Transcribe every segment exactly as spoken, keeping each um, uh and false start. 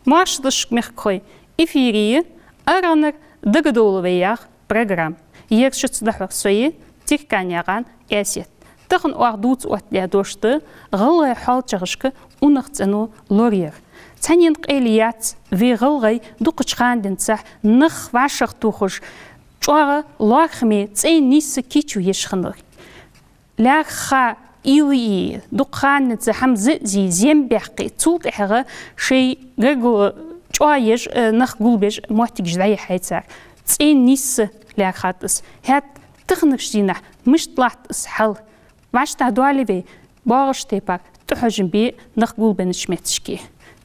Моаршал да шуга, мехкахой, эфире я «Аргӏанара дагадовла вай» яха программа. Ер шуца дӏахьор со я, Тирканаькъан Аьсет. Тахан оаха дувца оттадаь дош да гӏалгӏай хьоалчагӏашка унахцӏено лораяр. Цхьаннена къайле яц вай гӏалгӏай дукхача хана денз нах вӏашагӏтохаш, чӏоагӏа лоархӏаме цӏай нийсса кийчо еш хиннар. Лаьрххӏа уйла е, дукха хана денз хӏама зиза, зем баьккхе, цул тӏехьагӏа шоай гаргало чӏоагӏа еш, э, нах гулбеш моттигаш дӏаяхьай цар. Цӏай нийсса лаьрхӏад из. ХӀаьта таханарча дийнахьа мишта латт из хьал? Вӏаштӏа доале вай боагӏача тайпара тӏахьожам бе нах гулбеннача метташка.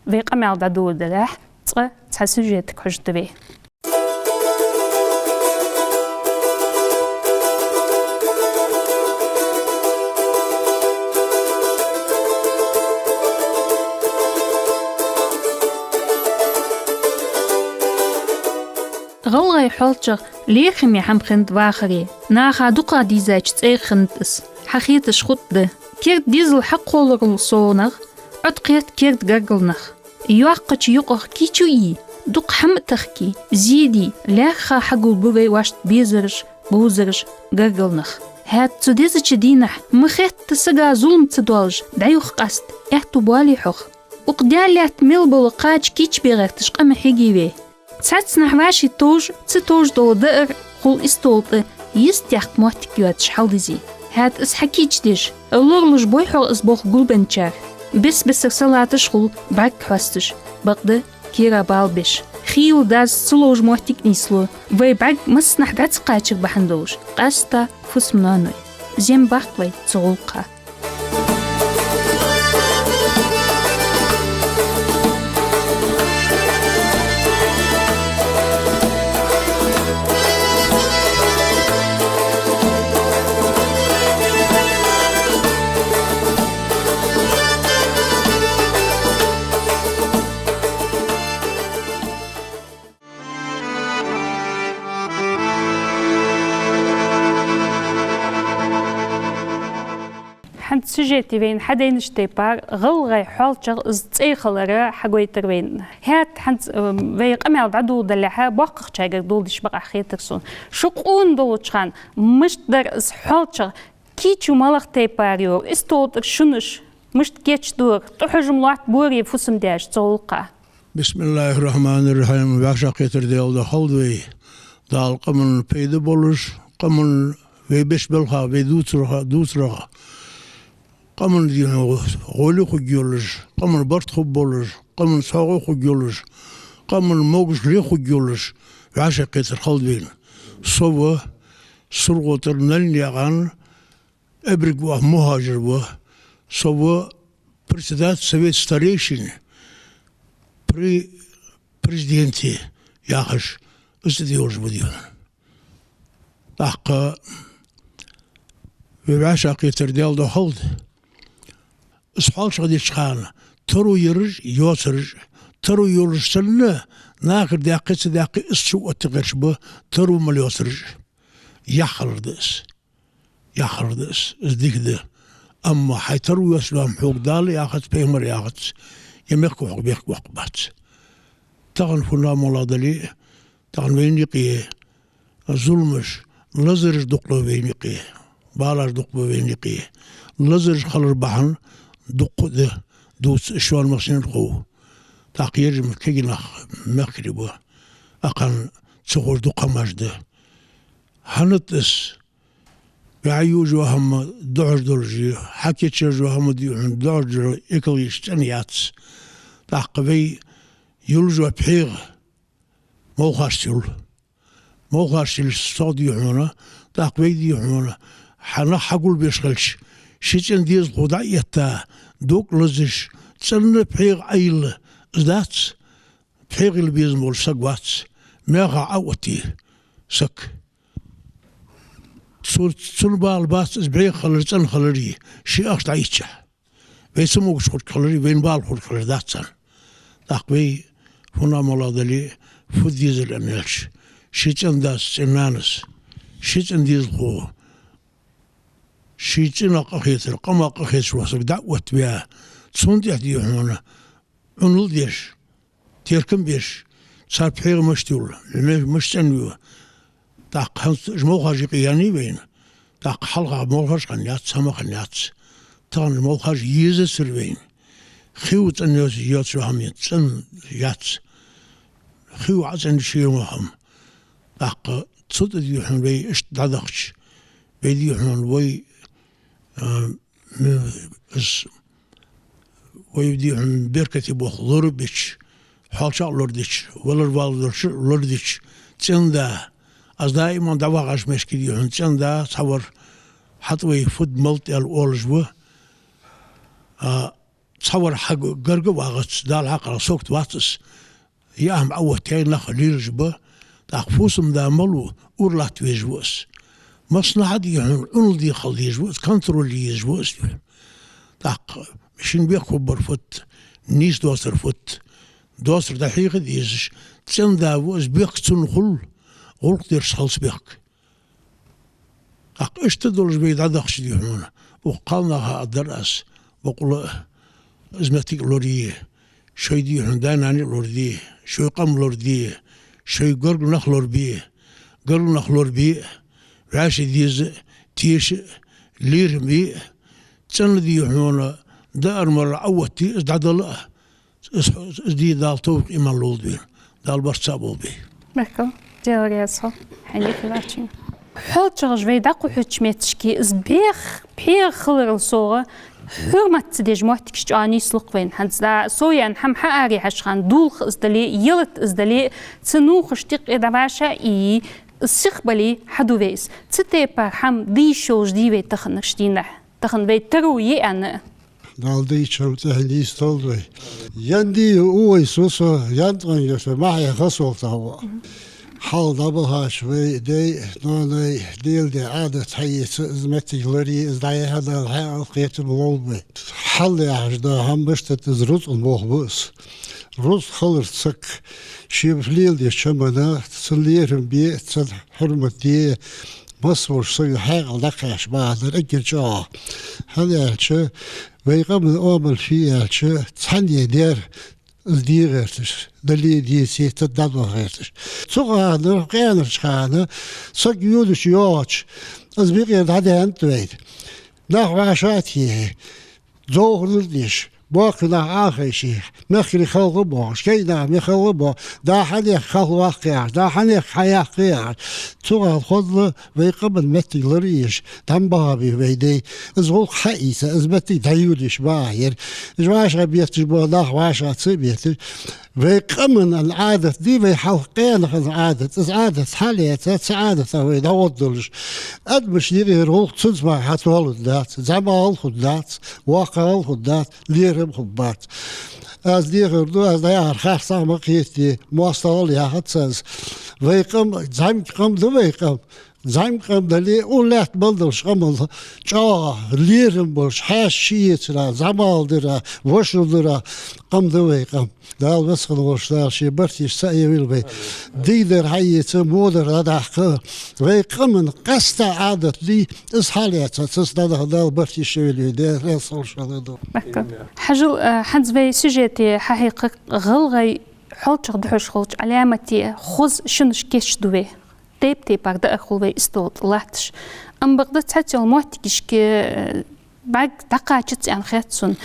Вай къамаьл дӏадоладалехь, цкъа цхьа сюжетага хьожаргда вай. ГӀалгӀай хьоалчагӀ лерхӀаме хӀама хиннад вахаре, наха дукха дийзача цӀагӀа хиннад из. Хьахеташ хургда: керда дезал хьакхолларал совгӀа нах, Ӏоткхет керда гаргара нах. Йоккхача юкъах кийчо е, дукха хӀама а тахке, зе де, лаьрххӀа хьагулбу вай вӀашта безараш, бовзараш, гаргара нах. ХӀаьта цу дезача дийнахьа ма хетта сага зулам ца доалаш дӀаюха къаста аьттув боалий хьох? Укх даьла лаьтта мел бола кхача кийчбе гӀерташ къа ма хьегий вай. Цхьаццанахьа вӀаший товш, ца товш дола даар хул истола тӀа йистеяккха моттиг йоацаш хьалдизе. ХӀаьта из хьакийчдеш, лоралуш бой хьогӀ из болх гулбенначар. Бес-бесара салаташ хул бӀарг хьоасташ, бакъда кера бала беш. Хийла-даза ца ловш моттиг нийслу, вай бӀарг массанахьа дӀа ца кхачар бахьан долаш. Къаьстта фусам-ноаной. Зем баккха вай цу гӀулакха. ХӀанз сюжете вайна хьадайнача тайпара гӀалгӀай хьоалчагӀ из цӀай хилар хьагойтар вайна. ХӀаьта хӀанз, э, вай къамаьл дӀадоладалехьа, боккхагӀчаргара доладеш бакъахьа хетар сона. Шу къона долча хана мишта дар из хьоалчагӀ, кийчо малагӀа тайпара йора, истола тӀара шунаш мишта кийчдора, тӀахьожам лоаттабора фусам-даьша цу гӀулакха? Бисмиллахир-рахманир-рахим. ВӀашагӀкхетар Даьла духьа хилда вай. Дала къаманна пайда болаш, къаманна вай беш балха, вай дувцарха, дувцарха, къаманна дийна гӀоле хургйолаш, къаманна барт хургболаш, къаманна цхьоагӀо хургйолаш, къаманна могаш-лай хургйолаш вӀашагӀкхетар хилда вайна. Со ва СурхотӀара Нальнаькъан Эбарг ва, мухӀажир ва, со ва председатель совета старейшин при президенте яхаш, из цӀи долаш ва дийна. ТӀаккха вай вӀашагӀкхетар Даьла духьа хилда. Из хьоалчагӀ деча хана таро яраш, йоацараш, таро йолаш санна, нахара даьккхе, ца даьккхе, из чу оттагӀераш ба таро мел йоацараш. Яхь хилар да из. Яхь хилар да из, из дика да. Амма хьай таро йоацаш дола хӀама хьога Дала яхац, пайхамара яхац, е мехка хьога бехк боаккхаргбац. Тахан фу наӀалт дале а, тахан вайна юкъе зуламаш, лазараш дукха ба вайна юкъе, балаш дукха ба вайна юкъе. Лазараш хилар бахьан дукха да, дувца шоана махсинархо. ТӀаккха ераш ма кагий нах мехкарий ба. Акхарна ца ховш дукха хӀамаш да. ХӀанад из? Вай хьаювш йола хӀама духьаш долаш я, хьакийчъеш йола хӀама дий хьона духьаш долаш, экологически цӀена яц. ТӀаккха вай юлаш йола пхьегӀа молхашца юл. Молхашца юлаш сагӀа дий хьона, тӀаккха вай дий хьона, хьа нах хьагулбеш хилча, ший цӀен дезалхо дӀа а этта, дог лазаш, цӀена пхьегӀа Ӏайилла, из дац? ПхьегӀа йила безам болаш саг вац, мехах Ӏооттае саг. Цу-, цун бала бац из бӀеха хилар, цӀена хилар, ший ахча дӀайиччахьа. Вай ца могаш хургхилар, вайна бала хургхилар дац царна. ТӀаккха вай фу наӀалт дале а, фу дезал аьнна аьлча, ший цӀен дас, цӀен нанас, ший цӀен дезалхо, ший цӀенах къахетар, къамах къахеташ вола саг дӀаоттаваь, цунна тӀехьа дий хьона Ӏунал деш, теркам беш, цар пхьегӀа мишта йолла, меш мишта цӀена ю. ТӀаккха хӀанз уж молхаш юкъе яьннай вайна. ТӀаккха хьалха молхаш хиннаяц, хӀама хиннаяц. Тахан уж молхаш езацар вайна. Хий цӀена йоаца, йоаца хӀама яц, цӀена яц. Хий Ӏа цӀена йиш я ма хӀама. ТӀаккха цу тӀа дий хьона вай иштта дӀадахача, вай дий хьона вай, а, м-, ас, вай дий хьона беркате боах лорабеча, хьоалча а лорадеча, валар валар долча а лорадеча, цӀен да. Аз даим дӀавахача мехка дий хьона цӀен да, цхьавар хьатӀа вай фуд малт аьле оалаш ва. А, цхьавар хьа гарга вагӀац, Дала хьакъал согт вац из. Яа хӀама Ӏооттаяьй, нах лелаш ба, тӀаккха фусам-да малав, ура латта везаш ва из. Массанахьа дий хьона, Ӏунал дехал дезаш ва из, контроль езаш ва из. ТӀаккха шин бехк хургбар фуд, нийса доацар фуд, доацар дӀахьеха дезаш, цӀен-да ва из, бехк цунна хул, гӀулакх деш халц бехк. ТӀаккха иштта долаш вай дӀадахача дий хьона, укх кхалнаха аргдар аз, бокъонца а, из моттиг лорае, шоай дий хьона да-нана а лораде, шоай къам лораде, шоай гаргара нах лорабе, гаргара нах лорабе, вӀаший деза, теша, лерхӀам бе, цӀена дий хьона, даар-марар Ӏооттае, из дӀадала а, из, из де Дала товфикъ, иман лолда вайна. Дала барт цхьа болба вай. Баркал. Даьла раьза хилва хьона, хьайна хиларчунна. ХьоалчагӀаш вай дӀакхухьача метташка из бехк, пхьегӀа хиларал совгӀа, хьурмат ца деш моттигаш чӀоагӀа нийслу-кх вайна. ХӀанз да со яьнна хӀама хьаарехьача хана, дулх из дале, ялат из дале, цу нувхашта юкъе дӀаваша а ийе, из сиха бале, хьаду вай из. Цу тайпара хӀама де йиш йолаш дий вай таханарча дийнахьа? Тахан вай таро я аьнна. Дала дийцача цӀихьа нийсдолда вай. Ян дий ю вай, со, со, ян цӀен я со, махье хасолта ва. Хьал дӀабахача вай дай, ноаной, Даьла ди Ӏадат хьаэца, из моттиг лорае, из дӀаяхьа Дала хьаькъал, кхетам лолба вай. Хьал яхаш да хӀама мишта да, из рузкъа мох ба из. Рузкъа хилар саг ший леладеча хӀаманна, цун лерхӀам бе, цун хьурмат де, масса волча сага хьаькъал дӀакхаьча бахьан дар эггара чӀоагӀа. ХӀана аьлча, вай къаман оамал фу я аьлча, цхьанне дар из де гӀерташ, дале а, деце а, цу тӀа дӀадоха гӀерташ. Цу хана, къаьнарча хана, саг йодача йоагӀача, из бикъе дӀадаьннад вайна. Нах вӀаший а техе, зовхар деш, боккхий нах Ӏохайше, мехкарий хьалха а боагӀаш, кегий нах мехкарий хьалха а боагӀаш, да хьанех хьалха ваккха яхаш, да хьанех хьаяккха яхаш. Цу хана хозал вай къаман моттиг лораеш, дӀа ма бахабий вай дай. Из гӀулакх хьаийца, из моттиг дӀайодаш бахьа яр. Уж вӀаший бетташ бола нах вӀаший ца бетташ. Вай къаман Ӏадат дий, вай хьалха къаьнарча Ӏадат. Из Ӏадат хьалаьца, цу Ӏадатах вай дӀагӀоргдолаш. Адамаш дикагӀа гӀулакх цунца мара хьатоалургдац, зӀамагӀа хургдац, воккхагӀа хургдац, лерхӀам хургбац. Аз дехар ду, аз дӀаяхар харцахьа ма кхетаде, моастагӀал яхац аз. Вай къам, зӀамига къам да вай къам. ЗӀамига къам дале, укх лаьтта мел долча къамал чӀоагӀа лерхӀам болаш, хьаьша ший эцара, зӀамагӀа дара, вошал дара къам да вай къам. Дала веза хинна волча Дала ший барт йеш цаӀ йойла вай. Дийдар хьаэца, модар дӀадаккха. Вай къаман къаьстта Ӏадат дий, из хьалаьца, цунца дӀадаха Дала барт йеш йойла вай. Даьла раьза хилва шоана. Баркал. Хьажал, э, хӀанз вай сюжете хьахьекхар гӀалгӀай хьоалчагӀа дӀахьош хилча Ӏаламате хоза шиннаш кийчду вай. Тайп-тайпара даар хул вай истола тӀа латташ. Ам бакъда цхьацца йола моттигашка, э, бӀарг дӀакхачац аьнна хет сона.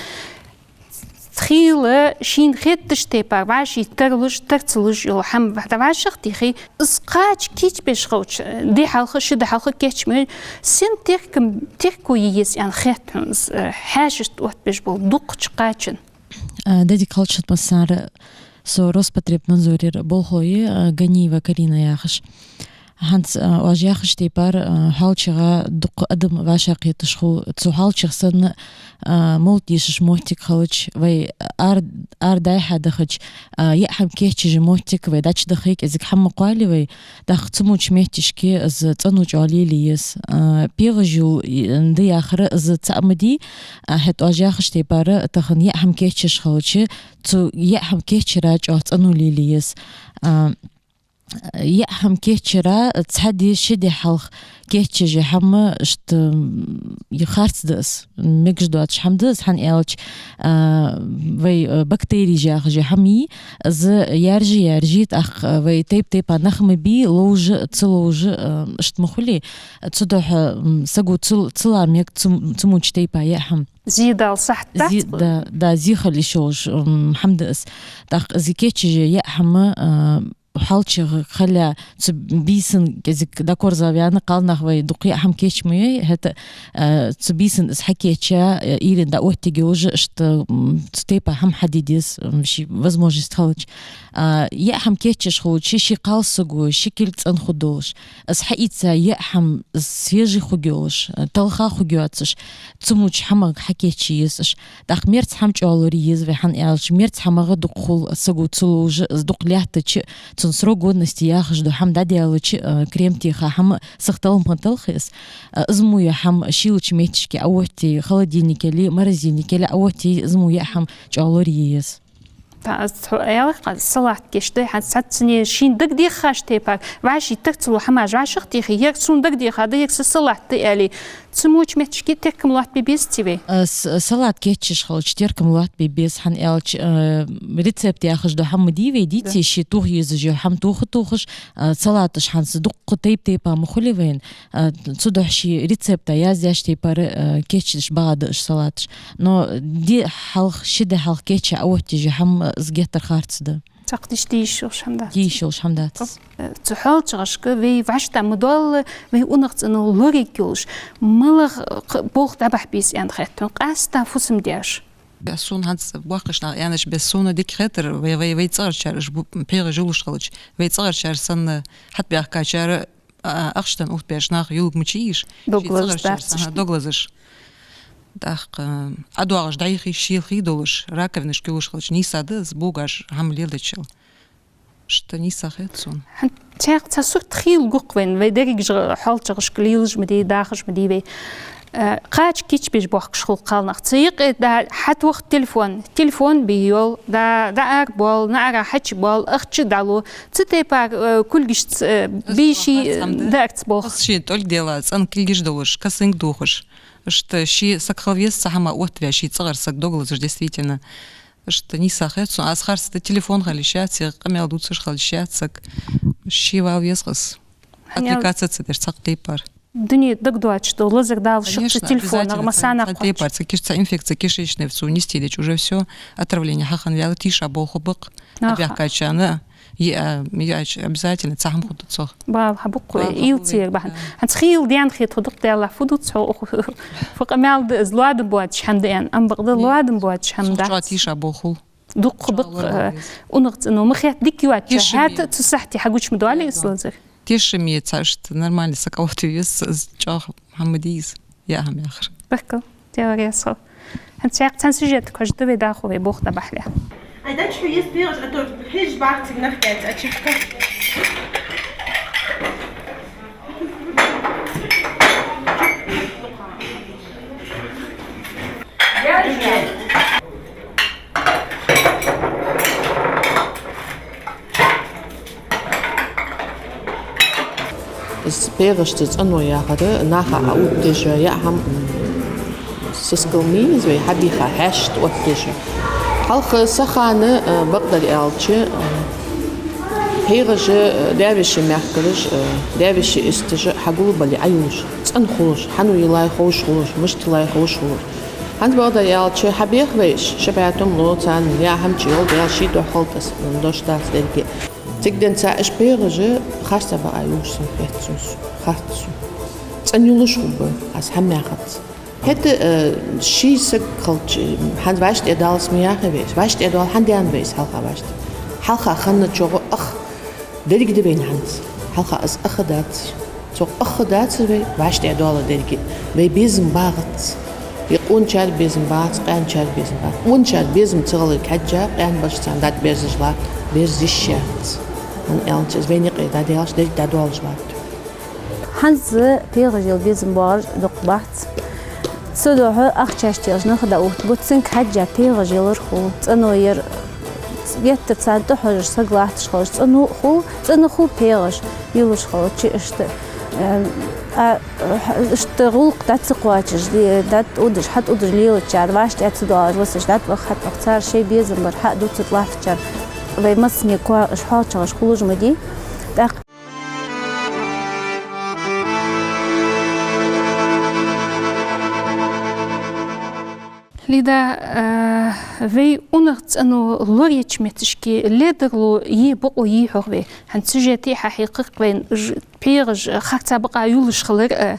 Хийла шийна хетача тайпара вӀаший тарлуш, тар ца луш йола хӀама дӀавӀашагӀтехе, из кхача кийчбеш хилча, ди хьалха, ши ди хьалха кийчмаш, сен теркам, терко е еза аьнна хет хьона из, э, хьаьшашта оттабеш бола дукхача кхачан. А, дедик халчат массара со Роспотребнадзорера болхло я, а, Ганиева Карина яхаш. ХӀанз, а, оаш яхача тайпара, а, хьоалчагӀа дукха адам вӀашагӀкхеташ хул, цу хьоалчагӀа санна, а, молла дешаш моттиг хилча, вай ар-, ара дӀай-хьа дахача, а, яа хӀама кийчъеш моттиг вай дӀачудахе, кӀезига хӀама ма кхоале вай, тӀаккха цу моча метташка из цӀено чӀоагӀа лелае еза. А, пхьегӀа жул, и, да яхар из цаӀ ма дий, а, хӀаьта оаш яхача тайпара тахан яа хӀама кийчъеш хилча, цу яа хӀама кийчъяра чӀоагӀа цӀено лелае еза. А, Яа хӀама кийчъяра цхьа ди, ши ди хьалха кийчъеш хӀама, иштта, м, е харц да из, мегаш доацаш хӀама да из, хӀана аьлча, а, вай, а, бактереш яхаш хӀама я, из яьржа-яьржа, тӀаккха вай тайп-тайпара нах ма бий, ловш а, ца ловш а, а, иштта ма хулий, цудухьа, м, саго ца, ца ла мег цу, цу моча тайпара яа хӀама. Зе дала сахьат дац. Зе, да, да, зе хила йиш йолаш, м, хӀама да из. ТӀаккха из кийчъеш яа хӀама, а, хьалчагӀа хила, цу бийсан кӀезига дӀакорза ваьнна, кхалнах вай дукха яа хӀама кийча ма йой, хӀаьта, а, цу бийсан из хьакийчъяь, а, ийран дӀаоттаергйолаш, иштта, м, цу тайпара хӀама хьаде деза, м, ший возможность хилча. А, яа хӀама кийчъеш хилча, ший кхалсаго, ший кулг цӀена хургдолаш. Из хьаийца яа хӀама свежий хургйолаш, талха хургйоацаш, цу моча хӀамах хьакийчъе еза уж. ТӀаккха мерза хӀама чӀоагӀа лорае еза вай, хӀана аьлча мерза хӀамах дукха хул саго ца ловш, из дукха лаьттача, цун срок годности яхаш дола хӀама дӀадаьлча, а, крем теха хӀама сиха талха ма талхий из. А, из мо яа хӀама шийлача метташка Ӏооттае, холодильнике ли, морозильнике ли Ӏооттае, из мо яа хӀама чӀоагӀа лорае еза. Та, аз тхо аьлар-кх, салат кийчдой, хӀанз цхьацца цунна шийна дагадехаш тайпара, вӀаший тӀа ца лу хӀамаш, вӀаший тӀехьа, ер сона дагадеха да, ер са салат да аьле, цу моча метташка теркам лоаттабе безаций вай? Э, с-, салат кийчъеш хилча теркам лоаттабе беза, хӀана аьлча, э, рецепт яхаш дола хӀама дий вай, деций, ший тоха езаш йола хӀама тоха-тохаш, э, салаташ хӀанз дукха тайп-тайпара ма хулий вайна, э, цудухьа ший рецепта яздаьча тайпара, э, кийчдеш багӀа да уж салаташ. Но ди хьалха, ши ди хьалха кийчъяь Ӏооттаеш хӀама, из геттара харц да. Цхьаккха иштта де йиш йолаш хӀама дац. Де йиш йолаш хӀама дац. Э, цу хьоалчагӀашка вай вӀаштӀехьа ма доаллара, вай унахцӀено лораергйолаш, малагӀа, э, болх дӀабахьа беза аьнна хет хьона, къаьстта фусам-даьш. Бе сона хӀанз боккхийча наха аьннача бесса сона дика хетар, вай, вай, вай цӀагӀарчар уж бу-, пхьегӀаш йолаш хилча, вай цӀагӀарчар санна хьатӀабаьхкачар, а, ахча денна оттабаьча наха йолга мичай уж, ший цӀагӀарчар санна дог лазаш. ДогӀалаш дац. ТӀаккха, а, ӀодоагӀаш дӀайха йиш йолаш хий долаш, раковинашка йолаш хилча нийса да из, богаш хӀама леладечул. Иштта нийса хет сона. ХӀанз цхьаькха цхьа сурт хийла гу-кх вайна, вай дерригаш хьоалчагӀашка лелаш ма дий, дахаш ма дий вай. Э, кхача кийчбеш боахкаш хул кхалнах. Цу юкъе да хьатох телефон, телефон бе йоал, да, дӀаарабоал, наӀара хьачубоал, ахча дӀалу. Цу тайпара, э, кулгашца, э, бийши, э, дарца болх. Аз ший тӀолг дела, цӀена кулгаш долаш, косынка дохаш. Иштта ший саг хила веза цхьа хӀама оттаваь, ший цӀагӀара саг дог лазаш, действительно. Иштта нийса хет сона, аз харц да, телефон хила йиш яц, е къамаьл дувцаш хила йиш яц саг. Ший вала веза-кх из. Хьанял- Аппликаци ца деш цхьаккха тайпара. Дуне дагадоацаш да лазар далаш шух цу телефонах, обязательно, массанахьа цхьа тайпара, цхьа киш-, цхьа инфекция кишечная цо нисдича, уже всё, отравление хьахинна ваьннав, тийша болх хургба-кх. Аха. Ӏобаьхкачарна, е, а, е, а, обязательно цхьа хӀама хургда цох. Бала хьа буккъу, бала хьа илцер бахьан. Да. ХӀанз хийла даьнна хет хьо дукха, Даьллахь, фу ду цхьо, фу къамаьл да из, лоадам боацаш хӀама да аьнна, ам бакъда лоадам боацаш хӀама дац. Цох чӀоагӀа тийша болх хул. Дукха бакъ, э, унахцӀено ма хет, дика йоацаш. ХӀаьта цу сахьте хьагуча ма доаллий из лазар. Тешаме цхьа иштта нормальный саг оттаве веза, из чӀоагӀа хӀама дий из, яа хӀама яхар. Баркал, Даьла раьза хилва. ХӀанз цхьаькха цхьан сюжетага хьожаргда вай, дӀахо вай болх дӀабахьалехь. Ай, дӀачухьа еза пхьегӀаш, а то хьежаш бац цига нах кӀаьнца, а чехка. Из пхьегӀашца цӀено яхар наха Ӏооттаеш яа хӀама, м, сискал ма йий из вай хьабийха хьаьшашта оттаеш. Хьалха са хана, э, бакъдар аьлча, э, пхьегӀаш, э, даь-веший мехкараш, э, даь-веший исташ хьагулбале Ӏайолаш, цӀена хулаш, хьан йилай ховш хулаш, мишта йилай ховш хулаш. ХӀанз бакъдар аьлча, хьабех вай уж, ши бӀаь тум лу царна, яа хӀама чу йоал, Даьла ший духьа хилда из, дош дац деррига. Цига денз уж пхьегӀаш харцахьа бакъахьа ювцаш санна хет сона, харц сона. ЦӀена йолаш хургба, аз хӀама яхац. ХӀаьта, э, ший саг хилча, хӀанз вӀаштӀехьадалац ма яхий вай, вӀаштӀехьадоал хӀана даьннад вай из хьалха вӀаштӀехьа? Хьалха хинначох ах деррига да вайна хӀанз. Хьалха из ах дац. Цох ах дацар вай, вӀаштӀехьадоалар деррига. Вай безам багӀац. Е къоначар безам бац, къаьначар безам бац. Къоначар безам ца хиларга хьежжа, къаьнабараш царна дӀатӀаберзаш латт, берза йиш яц. ХӀана аьлча из вайна юкъе дӀадаьлча деррига дӀадоалаш латт. ХӀанз пхьегӀашел безам боагӀараш дукха бац. Цудухьа ахчаш телаш нах дӀаоттабу, цунга хьежжа пхьегӀаш ялар хул, цӀено яр Геттара царна тӀахьожаш саг латташ хилча, цӀена хул, цӀена хул пхьегӀаш йолаш хилча, иштта, э, а, иштта гӀулакх дӀа ца кхоачаш, де-, дӀатӀа удаш, хьатӀа удаш лелачар, вӀаштӀехьа ца доалаш, васаш дӀатӀаваха, хьатӀаваха, цар шоай безам бар хьа а дувцаш латтачар, вай массане кхоачаш хьоалчагӀаш хулаш ма дий. ТӀаккха Лида, э, вай унахцӀено лорайича метташка ледарло е бокъо йий хьогӀ вай? ХӀанз сюжете хьахьекхар вайна, ж-, пхьегӀаш харцахьа бакъахьа йолаш хилар, э,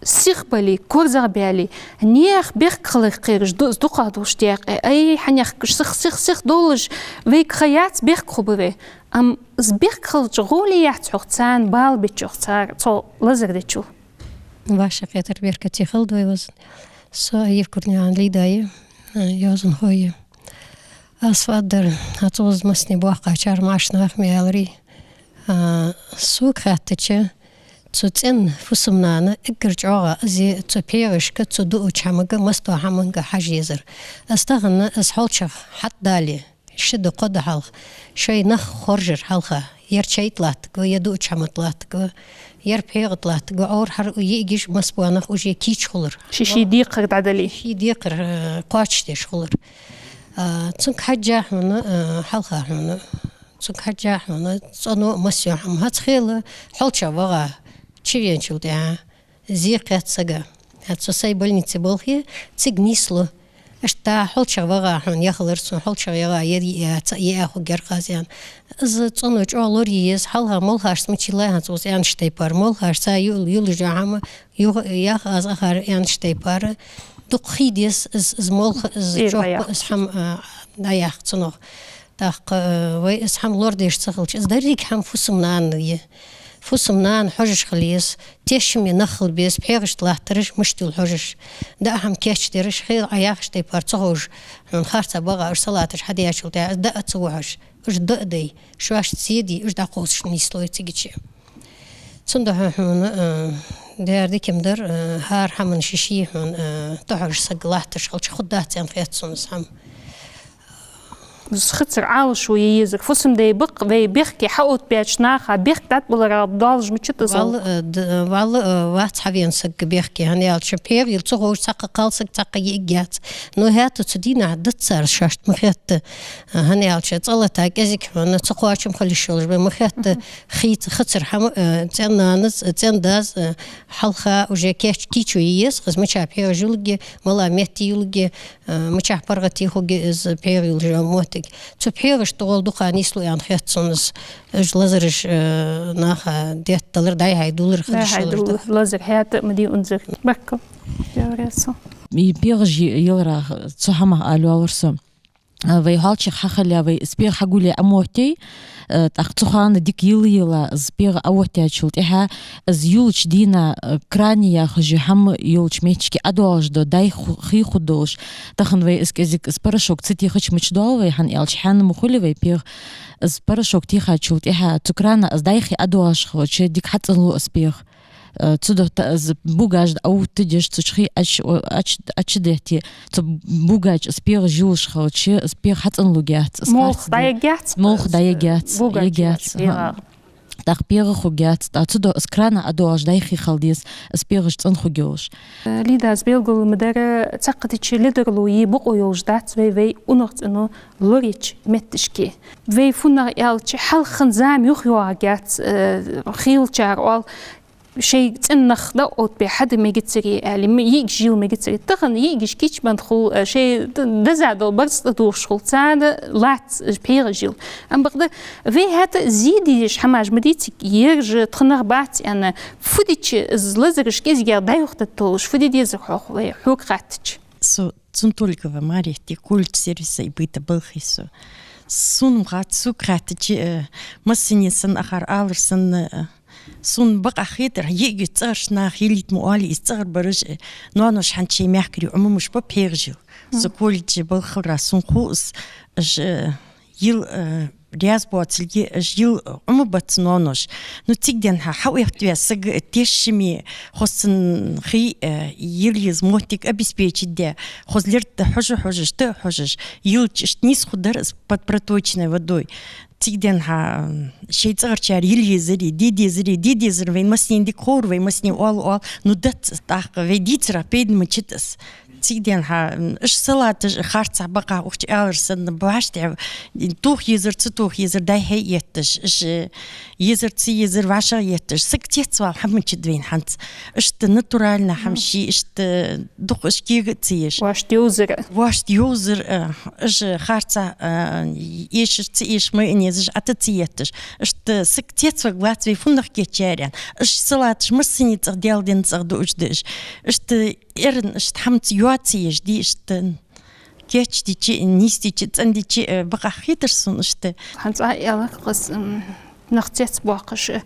сихбале, корзагӀбаьле, наьха бехк хилар кхераш ду-, из дукхагӀдолаш декъе. Ай, хьанехкаш сих, сих, сихдолаш, вайга ха яц, бехк хургба вай. Ам из бехк хилча гӀоле яц хьогӀ царна бала бечох, цар, цо лазар дечул. Ваша хетар беркате хилда вай вазан. Со Евкурнаькъан Лида я, э, йоазонхо я. Аз фаддар, хьа цу ваза массане боккхачар маӀача наха ма аьларий. А, сога хаьттача, цу цӀен фусам-нана эггара чӀоагӀа из цу пхьегӀашка, цу дуача хӀамага, масса хӀаманга хьажа езар. Аз тахан, аз хьоалчагӀа хьатӀадале, ши ди, кхо ди хьалха, шоай нах хоржар хьалха, ер чай тӀа латтаргва, е дуача хӀама тӀа латтаргва, ер пхьегӀа тӀа латтаргва, Ӏовра хьара йиӀигаш, масса бола нах уже кийча хулар. Ший-ший декхар дӀадале. Ший декхар, э, кхоачашдеш хулар. А, цунга хьежжа хьона, э, хьалха хьона, цунга хьежжа хьона, цӀено а, массайола хӀама. ХӀанз хила хьоалчагӀа ваха чувеначул тӀехьагӀа зе кхет сага. ХӀанз со сай больнице болхе, цига нийслу. Иштта хьоалчагӀа ваха хьона яхалар сона, хьоалчагӀа яха, ер йиӀа, цаӀ йиӀа хургьяр-кх аз, аьнна. Из цӀено чӀоагӀа лорае еза, хьалха молхашца мичай лай хӀанз укхаза аьннача тайпара. Молхашца ю-, йолаш йола хӀама, юха, яха аз акхар аьннача тайпара. Дукха хий деза из, из молха, из чоппа, из хӀама, а, дӀаяккха цунах. ТӀаккха, э, вай из хӀама лорадеш ца хилча, из деррига хӀама фусам-нанна я. Фусам-нана хьожаш хила еза, тешаме нах хила беза, пхьегӀашта латтараш мишта йола хьожаш. ДӀа хӀама кийчдераш, хила Ӏа яхача тайпара ца ховш, хьона харцахьа бакъахьа уж салаташ хьадаьчул тӀехьагӀа, из дӀа ца вухьаш, уж дӀа а дой, шоашта зе дий, уж дӀакхувсаш нийслой цига чу. Цудухьа хьона, э, дера дика ма дар, э, хӀара хӀаман ший-ший хьона, э, тӀахьожаш саг латташ хилча, хургдац аьнна хет сона из хӀама. Из хацар Ӏалашо е езар. Фусам-дай бакъ, вай бехке хьаоттабаьча наха бехк дӀатӀабалара долаш мичад из? Валла, э, д-, валла, э, вац хьавена саг бехке, хӀана аьлча пхьегӀа йила ца ховш, цхьаккха кхалсаг, цхьаккха йиӀиг яц. Но хӀаьта цу дийнахьа дац цар шоашта ма хетта, э, хӀана аьлча цӀа лата кӀезига хьона ца кхоачам хила йиш йолаш ба ма хетта, хий ца-, хацар хӀама, э, цӀен-нанас, э, цӀен-дас, э, хьалха уже кийч-, кийчо е еза-кх из, мичахьа пхьегӀаш йолга, мала метте йолга, э, мичахьа паргӀата хургья из пхьегӀа йолаш йола моттиг. Цу пхьегӀашта гӀолла дукха нийслу аьнна хет сона из, уж лазараш, э, наха детталар, дӀай-хьай дулар хила йиш йолаш да. ДӀай-хьай дулар, лазар хӀаьта а ма дий унзара. Баркал. Дявря со. И пхьегӀаш е-, елара цу хӀамах ала йоаллар со. Э, вай хьоалчагӀа хьахиле, вай из пхьегӀа хьагулъяь Ӏомоттий, э, тӀаккха цу хана дика йила-йила, из пхьегӀа Ӏоттаьчул тӀехьагӀа, из йолча дийнахьа, э, кране яхаш йола хӀама йолча метташка Ӏодоалаш да, дӀай ху-, хий хургдолаш. Тахан вай из кӀезига, из порошок ца техача мича доал вай, хӀана аьлча хьанна ма хулий вай пхьегӀа. Из порошок техачул тӀехьагӀа, цу крана из дӀай хий Ӏодоалаш хилча, дика хьацӀенлу из пхьегӀа. Э, цудухьа из бугаш дӀаоттадеш, цу чу хий Ӏоч-, о-, Ӏоч-, Ӏочудетте, цу буга чу из пхьегӀаш йолаш хилча, из пхьегӀа хьацӀенлургьяц, из молха харц де-, дӀаергьяц, молха дӀаергьяц, буга чу ергьяц, пхьегӀа. ТӀаккха пхьегӀа хургьяц, тӀаккха цудухьа из крана Ӏодоалаш дӀай хий хила деза, из пхьегӀаш цӀена хургйолаш. Лида, аз белгал ма дарра, цхьаккха дича ледарло е бокъо йолаш дац вай, вай унахцӀено лорайича метташка. Вай фуннагӀа аьлча, хьалха хинна зама юхайоагӀаргьяц, э, хийлачар оал, шоай цӀен нах дӀаоттабе хьада мегацарий аьле, м-, йиӀигаш йила мегацарий. Тахан йиӀигаш кийчбенна хул, э, шоай д-, деза дола барзкъа тӀадувхаш хул, царна лац, э, пхьегӀаш йила. Ам бакъда, вай хӀаьта зе дезаш хӀамаш ма дий цига, ераш тхонах бац аьнна, фу дича из лазараш кӀезигагӀа дӀаюхатетталуш, фу де дезар хьогӀ вай, хьога хаьттача? Со Цунтуликова Марета, колледж сервиса ибийта балхий со. Сона ма хац, сога хаьттача, э, массане санна акхар алар санна, э, сона бакъахьа хетар, йиӀигаш цӀагӀарча наха йилийта ма оалий, из цӀагӀарбараш, э, ноаноша хӀанз шоай мехкарий Ӏомамаш ба пхьегӀаш йила. Со колледже балхара сона хов из, уж, э, йила, э, Раьза боацилга, уж йила Ӏомабац ноаноша. Ну, цига денз хьа, хьаоттаваь саг тешаме, хоза цун хий, э, йила еза моттиг обеспечить даь, хоза лерта хьожа-хьожаш, тӀа а хьожаш, йилча иштта нийса хургдар из под проточной водой. Цига денз хьа, м, шоай цӀагӀарчар йила езаре, де дезаре, де дезар вайна массанена дика ховр, вай массане оал, оал, ну, дац тӀаккха, вай дийцарах пайда ма бац из. Цига денз хьа, м, уж салаташ харцахьа, бакъахьа ухача аьлар санна, башха тӀехьа, тоха езар, ца тоха езар, дӀа-хьа етташ, уж езар, ца езар, вӀашагӀъетташ, саг цецвала хӀама ма бац вайна хӀанз. Иштта натуральни хӀама ший, иштта дукха уж кега а ца еш. Воашта йовзар. Воашта йовзар, э, уж харцахьа, э, эшаш, ца эшаш, майонезаш Ӏота ца етташ. Иштта саг цецваргвац вай фуннагӀа кийчъяьр аьнна. Уж салаташ массане цӀагӀа, Даьла денна цӀагӀа дуаш да уж. Иштта эрна иштта хӀама ца йоа ца еш, ди иштта кийчдича, нийсдича, цӀендича, э, бакъахьа хетар сона иштта. ХӀанз Ӏа аьлар-кх из, м, нах цецбоаккхаш, э,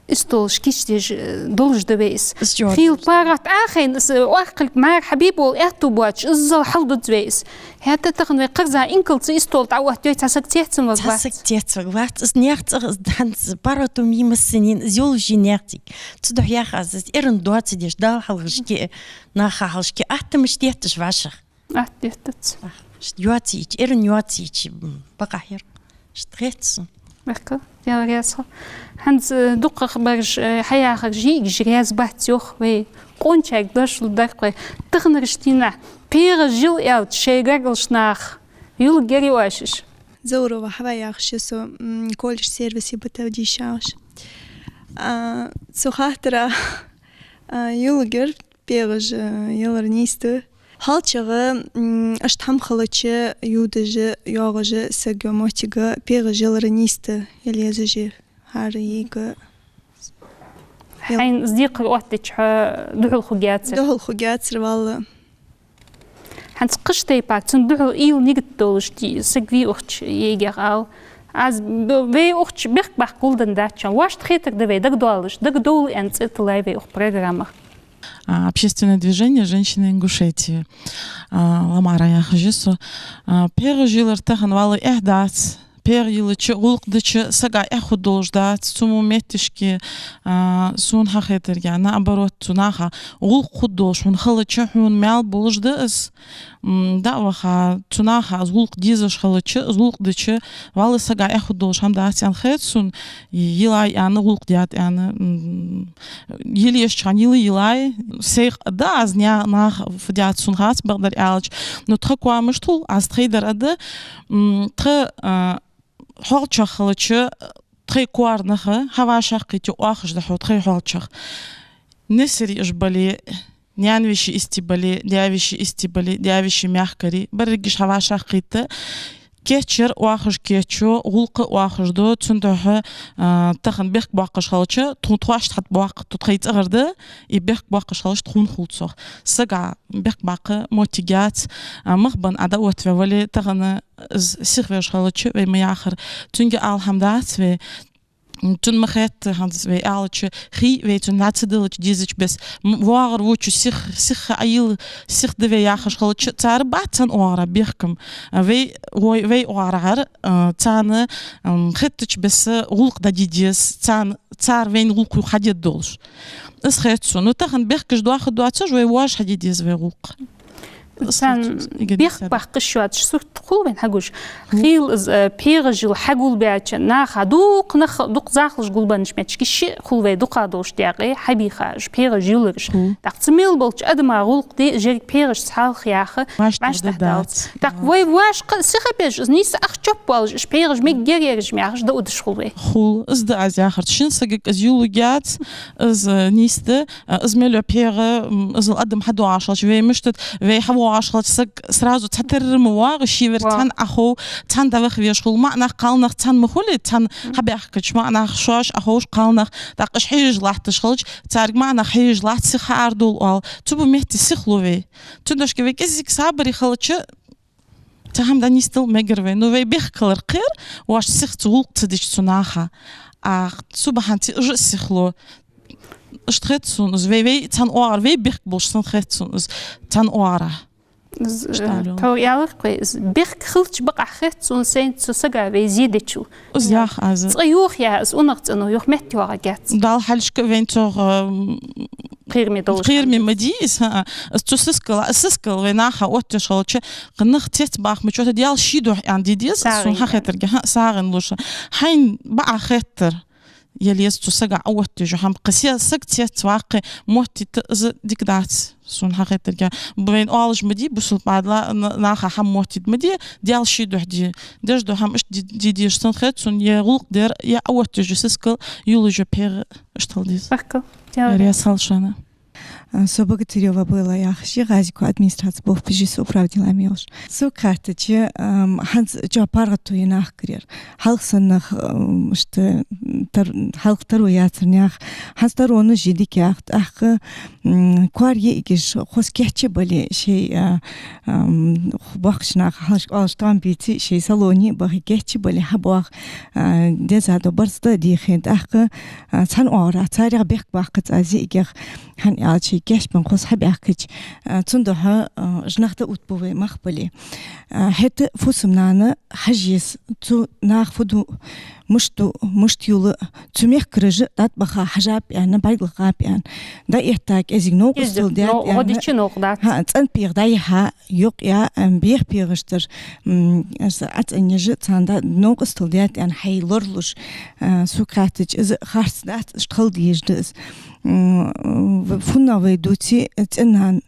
истолаш кийчдеш, э, долаш да вай из. Из чӀоагӀа. Хийла паргӀата Ӏохайна, из, э, оаркхилг мара хьабе бола аьттув боацаш, иззал хьалдувц вай из. ХӀаьта тахан вай кхарза инкалца истол тӀа оттавой, цхьа саг цецваргвац. Цхьа саг цецваргвац. Из наьха цӀагӀа, из хӀанз паргӀато ма йий массанена, из йолаш я наьха цига. Цудухьа яхаш аз, из эрна доацадеш, Дала хьалхашка, наха хьалхашка, аттамаш детташ вӀашагӀ. Атта деттац. Ах, иштта йоацийча, эрна йоацийча, м, бакъахьа яр. Иштта хет сона. Бехк, Даьла раьза хилва. ХӀанз, э, дукхагӀбараш, э, хьаяхараш йиӀигаш раьза бац йоах вай. Къоначарга дош лургдар-кх вай. Таханарча дийнахьа пхьегӀа йила аьлча, шоай гаргарча наха йилга ярий оаш уж? Заурова Хьава яхаш я со, м, колледж сервиса бутт дийша ягӀаш. А, цу хаттара, а, йилга яр, пхьегӀа йилар нийса да. ХьалчагӀа, м, иштта хӀама хилча, йодаш, йоагӀаш саг йола моттиг пхьегӀа йилар нийса да, йила езаш я хӀара йиӀиг. Хьайна из декхар оттадича хьо духьал хургьяцар? Духьал хургьяцар, валлахӀи. ХӀанз кхыча тайпара цунна духьал уйла, нигат долаш ди-, саг вий укх чу йиӀигех ала. Аз б-, вай укх чу бехк баккха гулденна дац шоана. Воашта хетар да вай дагадоалаш, дагадовла аьнна цӀи тиллай вай укх программах. А, общественное движение «Женщины Ингушетии». А, Ламара яхаш я со. А, пхьегӀа йилар тахан, валлахӀи, эхь дац. ПхьегӀа йиллача, гӀулакх дича сага эхь хургдолаш дац. Цу мо метташка, а, сона хьахетаргахьа, наоборот, цу наха гӀулакх хургдолаш хьона хилча, хьона маьл болаш да из. М, дӀа а ваха, цу наха из гӀулакх дезаш хилча, из гӀулакх дича, валлахӀи, сага эхь хургдолаш хӀама дац аьнна хет сона, йилай аьнна, гӀулакх даьд аьнна, м, йила езача хана йила йилай, сайх да аз ня-, нах фу даьд сона хац, бакъдар аьлча. Но тха коа мишта хул, аз тхоай дар а да, м, тха, а, хьоалчагӀа хилча, тхоай коара нах хьавӀашагӀкхийтте оахаш да хьо тхоай хьоалчагӀа. Несарий уж бале, наьна веший истий бале, даь веший истий бале, даь веший мехкарий, берригаш хьавӀашагӀкхийтта, кийчъяр оахаш кийчъю, гӀулакх оахаш ду, цудухьа, а, тахан бехк боаккхаш хилча, тхона тхоашта хьатӀабоаккх тхоай цӀагӀара да, из бехк боаккхаш хилча тхона хул цох. Сага бехк баккха моттиг яц, а, мах бенна Ӏа дӀаоттаваь вале, тахан из сиха веш хилча, вай ма яхар, цунга ала хӀама дац вай. Цунна ма хетта, хӀанз вай аьлча, хий вай цунна дӀа ца диллача дезача беса. М-, воагӀар воча сиха, сиха Ӏайилла, сиха да вай яхаш хилча, цар бац цхьан оагӀорахьа бехкам. А, вай, вай, вай оагӀорахьара, а, царна, м, хеттача беса гӀулакх дӀаде деза, царна, цар вайна гӀулакх юха хьадергдолаш. Из хет сона. Ну, тахан бехкаш доаха доацаш, вай воаш хьаде деза вай гӀулакх. Царна бехк баккха йиш йоацаш сурт хул вайна хьагуш. Хийла из, э, пхьегӀа йилла хьагулбаьча наха, дукха нах, дукха захалаш гулбеннача моттиге шиъ хул вай дукха долаш декъе хьабийха уж пхьегӀа йиллараш. ТӀаккха цу мел болча адама гӀулакх де, еррига пхьегӀашца хьалха яха, вӀаштӀехьадалац. ТӀаккха вай воаш кхы сиха беш, из нийса ах чоп болаш, уж пхьегӀаш мегаш яр ераш ма яхаш, дӀаудаш хул вай. Хул, из да аз яхар. Шин сагага из йилла яц, из, э, нийса да, а, из мел йола пхьегӀа, м, иззал адам хьадоагӀаш хилча, вай мишта да, вай хьавоагӀаш хилча, саг сразу цхьатарра ма воагӀа, ший вар цхьана Ӏохов, цхьана дӀаваха везаш хул. МаӀа нах, кхалнах цхьана ма хулий, цхьана хьабаьхкача, маӀа нах шоаш Ӏоховш, кхалнах, тӀаккха уж хьежаш латташ хилча, царга маӀа нах хьежаш латт, сиха хьаара довла оал. Цу бу метте сиха лу вай. Цудухьа вай кӀеззига сабаре хилча, цхьа хӀама дӀанийсдала мегар вай. Ну, вай бехк хилар кхер, воаш сиха цу гӀулакх ца дича цу наха. А цу бахьанца уж а сиха лу. Иштта хет сона из. Вай, вай цхьан оагӀора, вай бехк болаш санна хет сона из цхьан оагӀора. Из, э, тхо аьлар-кх вай, из бехк хилча бакъахьа хет сона сайна цу сага вай зе дечул. Из яхар аз. Цкъа юха я из унахцӀено, юха метта йоагӀаргьяц. Дала хьалхашка вайна цох, ам, кхераме долаш кхераме ма дий из, хӀаа. Из цу сискала, из сискал вай наха оттадеш хилча, кхы нах цецбаха ма чота, Даьла ший духьа аьнна де деза, сагӀийна, сона хьахетарга, хӀаа, сагӀийна луш. Хьайна бакъахьа хетар. Е леза цу сага Ӏооттаеш хӀама, кхы се саг цецваккха моттийта из дика дац, сона хьахетарга. Вайна оалаш ма дий, бусалба дала на-, наха хӀама моттийта ма дий, Даьла ший духьа де. Деш дола хӀама иштта де, де дезаш санна хет сона, е гӀулакх дар, е Ӏооттаеш сискал, йолаш йола пхьегӀа иштта хила деза. Баркал. Раьза хилва шоана. А, со Богатырева Белла яхаш я, ГӀази-Куа администраце болх беш я со, управ делами йолаш. Сога хаьттача, ам, хӀанз чӀоагӀа паргӀато я нах карера. Хьалха санна нах, ам, иштта тар-, хьалха таро яцар наьха. ХӀанз таронаш я дикагӀа, тӀаккха, м, коара йиӀигаш хоза кийча бале, шоай, а, ам, боккхийча наха хьалхашка оалаш тӀом бийце, шоай салоне бахе, кийча бале, хьабоагӀа, а, деза дола барзкъа дӀадехе, тӀаккха, а, цхьан оагӀорахьа царех бехк баккхац аз йиӀигех. ХӀана аьлча, кийчбенна хоза хьабаьхкача, а, цудухьа, а, уж нах дӀаоттабу вай мах бале. А, хӀаьта фусам-нана хьажа еза, цу наха фу ду, мишта ду, мишта йола, цу мехкараша дӀатӀабаха хьажаб аьнна, бӀаргагӀаб аьнна. ДӀаэтта кӀезига новкъостал даьд аьнна. ХӀаа, цӀена пхьегӀа дӀаяха, юкъе, ам, беха пхьегӀаш дар, м, аз ӀацӀенъеш, царна дӀа-, новкъостал даьд аьнна, хьай лоралуш. А, сога хаьттача, из харц дац, иштта хила дезаш да из. М, в-, фуннагӀа вай дувце, цӀен-нана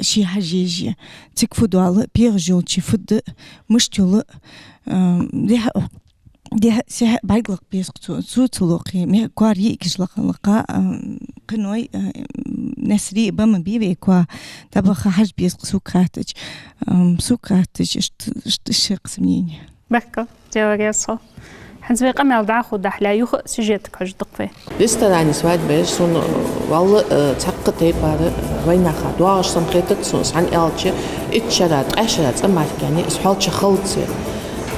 ше хьажа еза. Цига фу доал, пхьегӀаш йолча фу да, мишта йола, а, дехьа, дехьа-сехьа бӀаргагӀа беза-кх цо, цо ца лохе, ме-, коара йиӀигаш лакха-лакха, а, кхыной, а, Наьсаре ба ма бий вай коа, дӀабаха хьажа беза-кх сога хаьттача. Ам, сога хаьттача, иштта, иштта, иштта я-кх са мнени. Баркал, Даьла раьза хилва. ХӀанз вай къамаьл дӀахо дахьале, юха а сюжетага хьожаргда-кх вай. Ресторане свадьба яр сона, валлахӀи, э, цхьаккха тайпара, э, вайнаха доагӀаш санна хетац сона, хӀана аьлча, итт шера, ткъаь шера цӀа мара кхы из хьоалчагӀа хилац.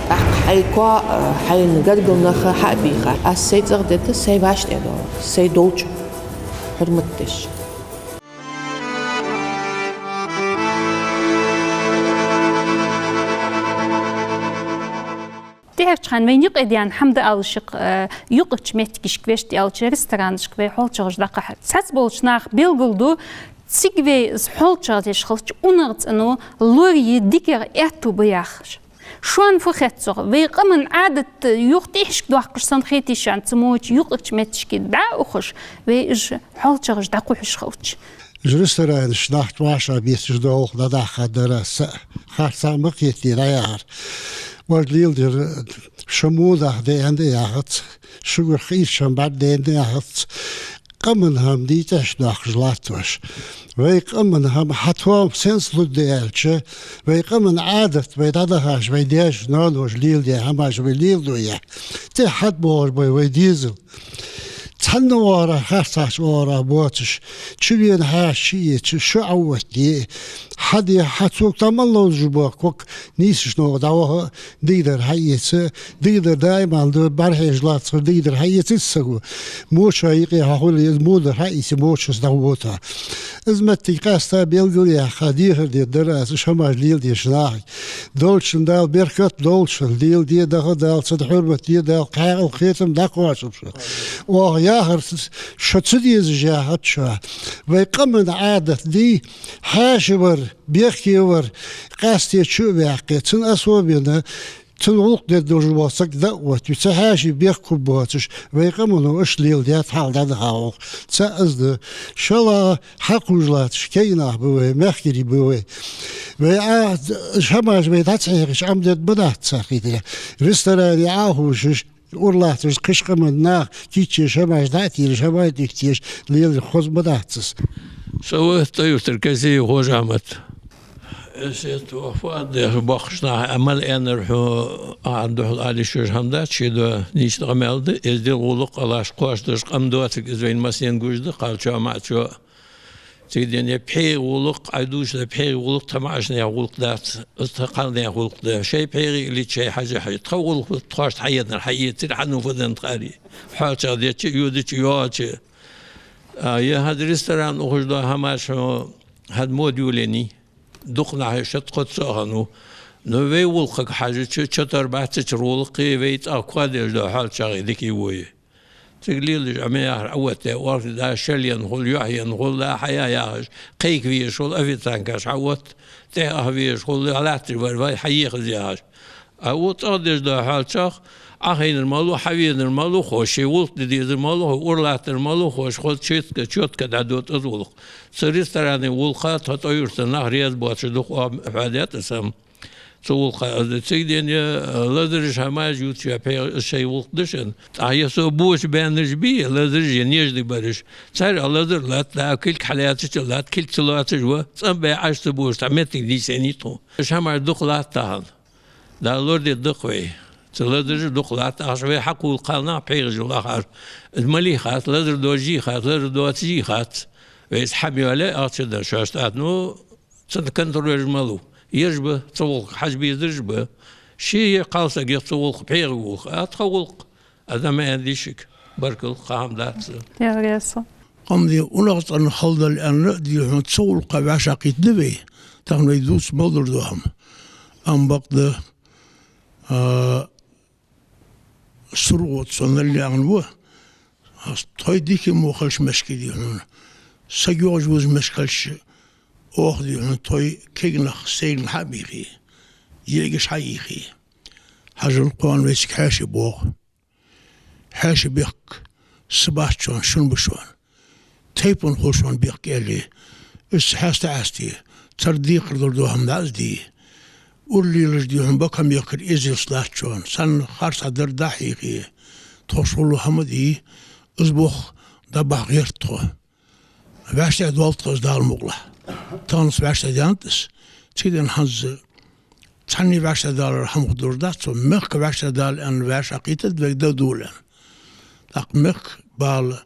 ТӀаккха хьай коа, э, хьайна гаргара нах хьа а бийха. Аз сай цӀагӀа дергда, сай вӀаштӀехьадоагӀа, сай долчох хьурмат деш. ТӀехьарча хана вайна юкъе даьнна хӀама да алашехь, э, юкъарча моттигашка, вешта аьлча, ресторанашка вай хьоалчагӀаш дӀакхахьар. Цхьацца болча наха белгалду, цига вай из хьоалчагӀа деш хилча, унахцӀено лорае дикагӀа аьттув ба яхаш. Шоана фу хет цох? Вай къаман Ӏадат юха тӀехьашка доаккхаш санна хетий шоана, цу мо чу юкъарча моттигашка дӀа а ухаш, вай уж хьоалчагӀаш дӀакхухьаш хилча? Уж ресторанаш нах чӀоагӀа бецаш дола гӀулакх дӀадахкадар аз, са харцахьа ма кхетадий дӀаяхар. Уж леладер шоай модах даьнна да яхац, шугара хийрача хӀама бӀаргадайна да яхац. Къаман хӀама дий тӀехьашка доаккхаш латташ. Вай къаман хӀама хьатоам сенца лургда аьлча, вай къаман Ӏадат, вай дӀадахача, вай даьша-ноаноша леладаь хӀамаш вай леладу яхь, тӀехьа хьатӀабоагӀаш ба вай дезал. Цхьанне оагӀорахьа, харцахьа оагӀорахьа боацаш, чувена хьаьша чуэца, шу Ӏооттае, хьаде, хьа цу тӀа мел ловзаш бола ког нийсача новкъа дӀаваха, дикадар хьаэца, дикадар даим а да, бӀарахьежа латташ, дикадар хьаэца из саго. Моча юкъе хьахуле, из модар хьаийце, мочаца дӀавода. Из моттиг къаьстта белгалъяьккха, дехар дергдар аз уж хӀамаш леладеча нахага. Долчунна Дала беркат долда шун, леладе, даха Дала, царна хьурмат де Дала, кхаькъал, кхетам дӀакхоачалба шун. Оаха яхар шо ца дезаш яхац шоана. Вай къаман Ӏадат дий, хьаьша вар, бехке вар, къаьстта чу а ваьккхе, цун особенно, цун гӀулакх дергдолаш вола саг дӀаоттаве, цу хьаьший бехк хургбоацаш, вай къамано иштта леладаьд хьалха дӀадахача гӀулакха. ЦаӀ из да. ШоллагӀа, хьакхувш латташ кегий нах ба вай, мехкарий ба вай. Вай а, уж хӀамаш вай дӀа ца хьехача, Ӏомадергма дац цар хетарехь. Ресторане Ӏохувшаш, ура латташ, кхыча къаман наха кийчъеш хӀамаш дӀа а тийраш, хӀамаш дика деш, лелар хоза ма дац из. Со ва ТӀаюртара Казиев Хож-Ахьмад. Эсет ва фу а деш, боккхийча наха мел аьннар хьона, Ӏа духьал ала йиш йолаш хӀама дац, ший дола нийса къамаьл да, эздел, гӀулакх, Аллахӏа кхоачаш дола къам доацилга, из вайна массанена гуш да, кхалчоа, маӀачоа. Цига денна пхьегӀа гӀулакх, Ӏа дувцаш дола пхьегӀа гӀулакх тха маӀача наьха гӀулакх дац, из тха кхалнаьха гӀулакх да. Шоай пхьегӀа лийца, шоай хьажа хьажа. Тха гӀулакх тхоашта хьаеннар хьаэцар, хьанна фу денна тхари. ХьоалчагӀа дича а, йодача а, йоагӀача а. А, е хӀанз ресторан ухаш дола хӀамаш хьона, хӀанз мода йолаеннай. Дукха нах шоаш тхоца а хиннав. Ну, вай гӀулакхага хьажача, чотар бац цу чура гӀулакхи, вай цӀагӀа коа деш дола хьал чӀоагӀа дика вий. Цига лелаш, Ӏа ма яхар, Ӏоотта, оархӀ да, шел ена хул, юхь ена хул, да, хьая яхаш, кхайка везаш хул, официанткаш хьаотт, тӀехьа везаш хул, латташ вар вай, хьаехаза яхаш. А укх цӀагӀа деш дола хьал чӀоагӀа, Ӏохайнар малав, хьавенар малав ховш, ший гӀулакх де дезар малав ховш, ура латтар малав ховш, хоза четко, четко дӀадода из гӀулакх. Цу ресторана гӀулакха тха ТӀой-Юрта нах раьза боацаш дукха оаха хьоадаьд аз хӀама. Цу гӀулакха аз цига дена, э, лазараш хӀамаш ювцаш я пхьегӀа, из шоай гӀулакх да шоана. ТӀаккха е со боча баьннараш бий, лазараш е нежда бараш. Цар а лазар латт, да, кулг хьалаьцача латт, кулг ца лоацаш ва, цӀенбаь Ӏаш ца бовлаш, цхьа моттиг дийца йиш яц тхона. Уж хӀамаш дукха латт тахан. Дала лорадергда-кх вай. Цу лазараш дукха латт, ахча вай хьакхувла кхалнах пхьегӀаш лахар. Из малий хац, лазар доацаш а хац, лазар доацаш а хац. Вай из хӀама йоалаяь ахча дан шоашта атта, ну, цун контроль малав. Ераш ба, цу гӀулакха хьажа безараш ба. Ший е кхалсаг я цу гӀулакха, пхьегӀа гӀулакха, а тха гӀулакх. Адам аьнна дийшиг. Баркал, кхы хӀама дац. Ял реза. Къам дий унахцӀена хала дале аьнна, дий хьона, цу гӀулакха вӀашагӀкхийтта да вай. Тахан вай дувца мел дар дола хӀама. Ам бакъда, а, Сургута со наллаьгӀна ва. Тхоай дика мо хилча мешки, дий хьона, саг йоагӀаш вуза мешки хилча, оаха, дий хьона, тхоай кегий нах сайранга хьа а бийхе, егаш хьа а ийхе. Хьажал, кхоана вайцига хьаьший боагӀа. Хьаьший бехк са бац шоана, шун ба шоана. Тайпан хул шоана бехк аьле, из хьаста Ӏаьсте, цар декхар дар дола хӀама да из, дий. Ура лелаш, дий хьона, бакъахьа мехкара эзделца латт шоана, цхьанна харцахьа дар дӀахьийхе, тхоаш хулла хӀама, дий, из бох дӀабахьа гӀерт тхо. ВӀаштӀехьадоал тхо из, Дала мукъалахь. Тахан со вӀаштӀехьадаьннад из, цига денз хӀанз цхьанне вӀаштӀехьадалар хӀама хургдолаш дац, цо мехка вӀаштӀехьадала аьнна вӀаштӀехьакхийттад вайга, да дувла аьнна. ТӀаккха мехка бала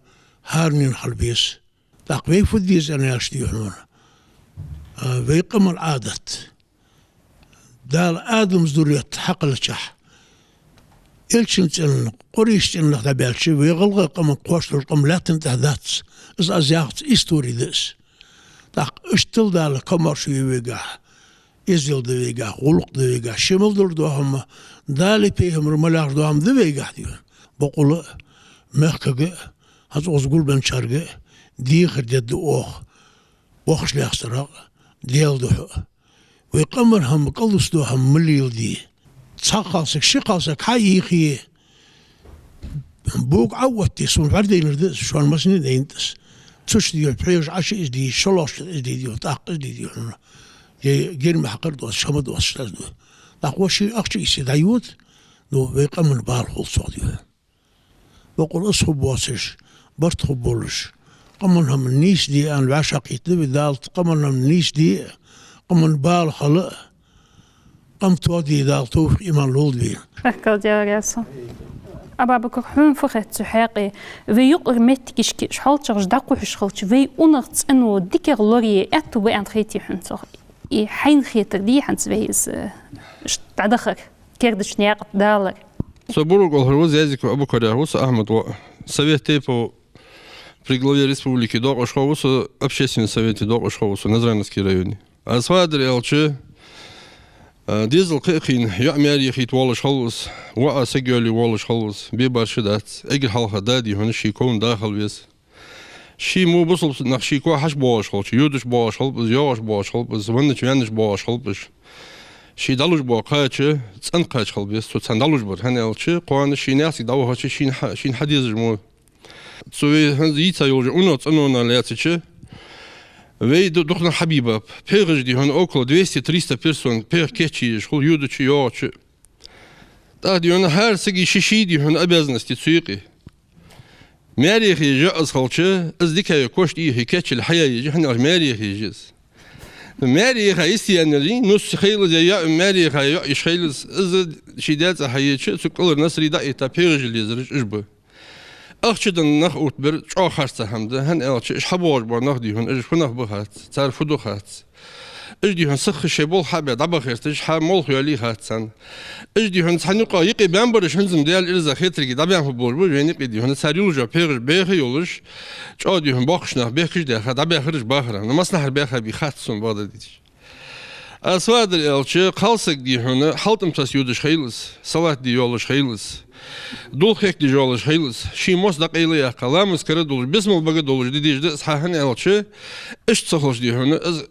хӀаранена хила беза. ТӀаккха вай фу де деза аьнна аьлча, дий хьона, а, вай къаман Ӏадат. Дала Адама зуррият хьакхеллача, Элчан цӀенна, Къурайш цӀенна нах дӀабаьлча, вай гӀалгӀай къаман кхоачаш дола къам лаьттан тӀа дац. Из аз яхац, истори да из. ТӀаккха иштта Дала комаьршо я вайгахьа, эздел да вайгахьа, гӀулакх да вайгахьа, ший мел дар дола хӀама, Далеи пайхамареи мел яхаш дола хӀама да вайгахьа, дий хьона. Бокъонца а, мехкага а, хӀанз укхаза гулбенначарга а дехар дергда оаха, бохкача лаьцарах а, Даьла духьа а. Вай къаман хӀама, кӀалдусаш дола хӀама ма леладе. Цхьа кхалсаг ши кхалсаг хьа а ийхе, бога Ӏооттаде, сона вӀаштӀехьадайнар да из, шоана массанена а дайнад из. Цу чу, дий хьона, пхьегӀаш Ӏаш а из дий, шоллагӀча чу а из дий, дий хьона, тӀаккха из дий, дий хьона. Е герми хьакхар доацаш, хӀама доацаш да из, дий хьона. ТӀаккха вай ший ахча ийса дӀайода, ну, вай къаман бала хул цох, дий хьона. Бокъонца из хургбоацаш, барт хургболаш, къаман хӀама нийса де аьнна вӀаштӀехьакхийтта да вай, Дала къаман хӀама нийса де а, къаман бала хила а, къам тоаде Дала товфикъ, иман лолда вайна. Баркал, Даьла раьза хилва. Абабакар, хьона фу хет цу хьакъехьа, вай юкъара моттигашка уж хьоалчагӀаш дӀакхухьаш хилча, вай унахцӀено дикагӀа лорае аьттув ба аьнна хетий хьона цох? Из хьайна хетар дий хьона вай из, э, ш-, дӀадахар, кердача наькъа тӀа далар? Со Бурук оалар ва, Зязиков Абукар яхар ва са, Ахьмада воӀ. Совет тейпов при главе республики доакъашхо ва со, общественный совете доакъашхо ва со, Назрановский районе. Аз фу аьлар аьлча, а, дезал кхы а кхийна, йоӀ маьре яхийта воаллаш хилва из, воӀа саг йоалае воаллаш хилва из, бе бараш дац. Эггара хьалха да, дий хьона, ший ковна да хила веза. Ший мо бусалба нах ший коа хьаьша боагӀаш хилча, йодаш боагӀаш хилба из, йоагӀаш боагӀаш хилба из, веннача ваьннача боагӀаш хилба уж. Ший дӀалуш бола кхача, цӀена кхача хила беза цо цхьана дӀалуш бар, хӀана аьлча, кхоана ший наьха цига дӀавахача, шийна хьа-, шийна хьадезаш мо. Цу вай хӀанз йийца йолча унахцӀенонах лаьцача, вай ду-, дукха нах хьабийбаб. ПхьегӀаш, дий хьона, около двести-триста персон пхьегӀа кийчъеш хул, йодача, йоагӀача. ТӀаккха, дий хьона, хӀара сага ший-ший, дий хьона, обязанности цу юкъе. Маьре яха езаш йоӀ из хилча, из дика йола кошта ийхе, кийчъяь хьая еза, хӀана аьлча маьре яха еза из. Маьре яха йисте яьннар, нус хийла из, е йоӀ, маьре яха йоӀ йиш хийла из, из ший даь цӀагӀа хьаеча, цу кӀалхара насарий дӀа а этта, пхьегӀаш лелаеш уж ба. Ахча денна нах оттабар чӀоагӀа харц хӀама да, хӀана аьлча уж хьабоагӀаш бола нах, дий хьона, уж фу нах ба хац, цар фу ду хац. Уж, дий хьона, сиха шоай болх хьа а баь дӀабаха гӀерташ, хьа молха йоалае хац царна. Уж, дий хьона, цхьан юкъа юкъе баьнна бараш, хӀанз-м Даьла ираз хетарга дӀабаьнна хургболаш ба уж вайна юкъе, дий хьона, цар йолаш йола пхьегӀаш беха йолаш, чӀоагӀа, дий хьона, боккхийча наха бехкаш даьха, дӀабаьхараш бахар. Ну, массанахьара баьха бий хац сона, бакъдар дийцача. Аз фу дар аьлча, кхалсаг, дий хьона, хьалтӀам тасса йодаш хилва из, салат де йолаш хилва из, дулх хехкадеш йолаш хилва из, ший мос дӀакъайла яьккха, ламаз кара долаш, бесмала бага долаш де дезаш да из, хӀана аьлча, иштта ца хилча, дий хьона, из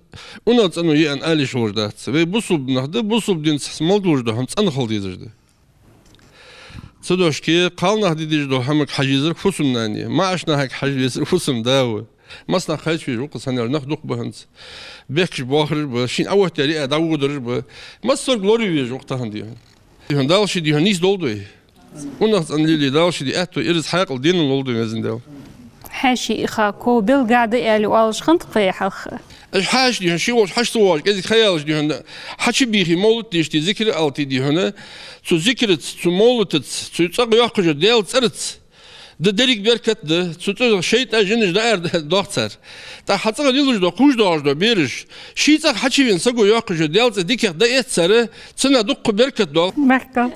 унахцӀено я аьнна ала йиш йолаш дац. Вай бусалба нах да, бусалба динца мел долаш да хьона, цӀена хила дезаш да. Цу дошке кхалнах де дезаш дола хӀамага хьажа езарг фусам-нана я, маӀача нахага хьажа везарг фусам-да ва. Массанахьа хайча везаш ва-кх из, хӀана аьлча нах дукха ба хӀанз. Бехкаш боахараш ба, шийна Ӏоттаяр яа дӀаводараш ба. Массарга лораве везаш ва-кх тахан, дий хьона. Дий хьона, Дала ший, дий хьона, нийса лолда вай. УнахцӀена лелае Дала ший, дий, аьттув, ираз, хьаькъал денал лолда вай, Везан Даьла. Хьаьший иха ков белггӀа да аьле оалаш хиннад-кх вай хьалха. Уж хьаьший, дий хьона, ший волча хьаьший ца воагӀаш, кӀезига ха ялаш, дий хьона, хьачубийхе, мовлат дешде, зикар алте, дий хьона, цу зикарца, цу мовлатаца, цу цӀагӀа йоаккхаш йолча Даьла цӀерца да деррига беркат, да, цу цӀагӀа шайтӀа, жинаш дӀаарадоах цар. ТӀаккха хьа цӀагӀа лелаш дола, кхувш доагӀаш дола бераш, ший цӀагӀа хьачувена саго йоаккхаш йолча Даьла цӀи дикагӀа дӀаэц цар, цунах дукха беркат доагӀа. Баркал.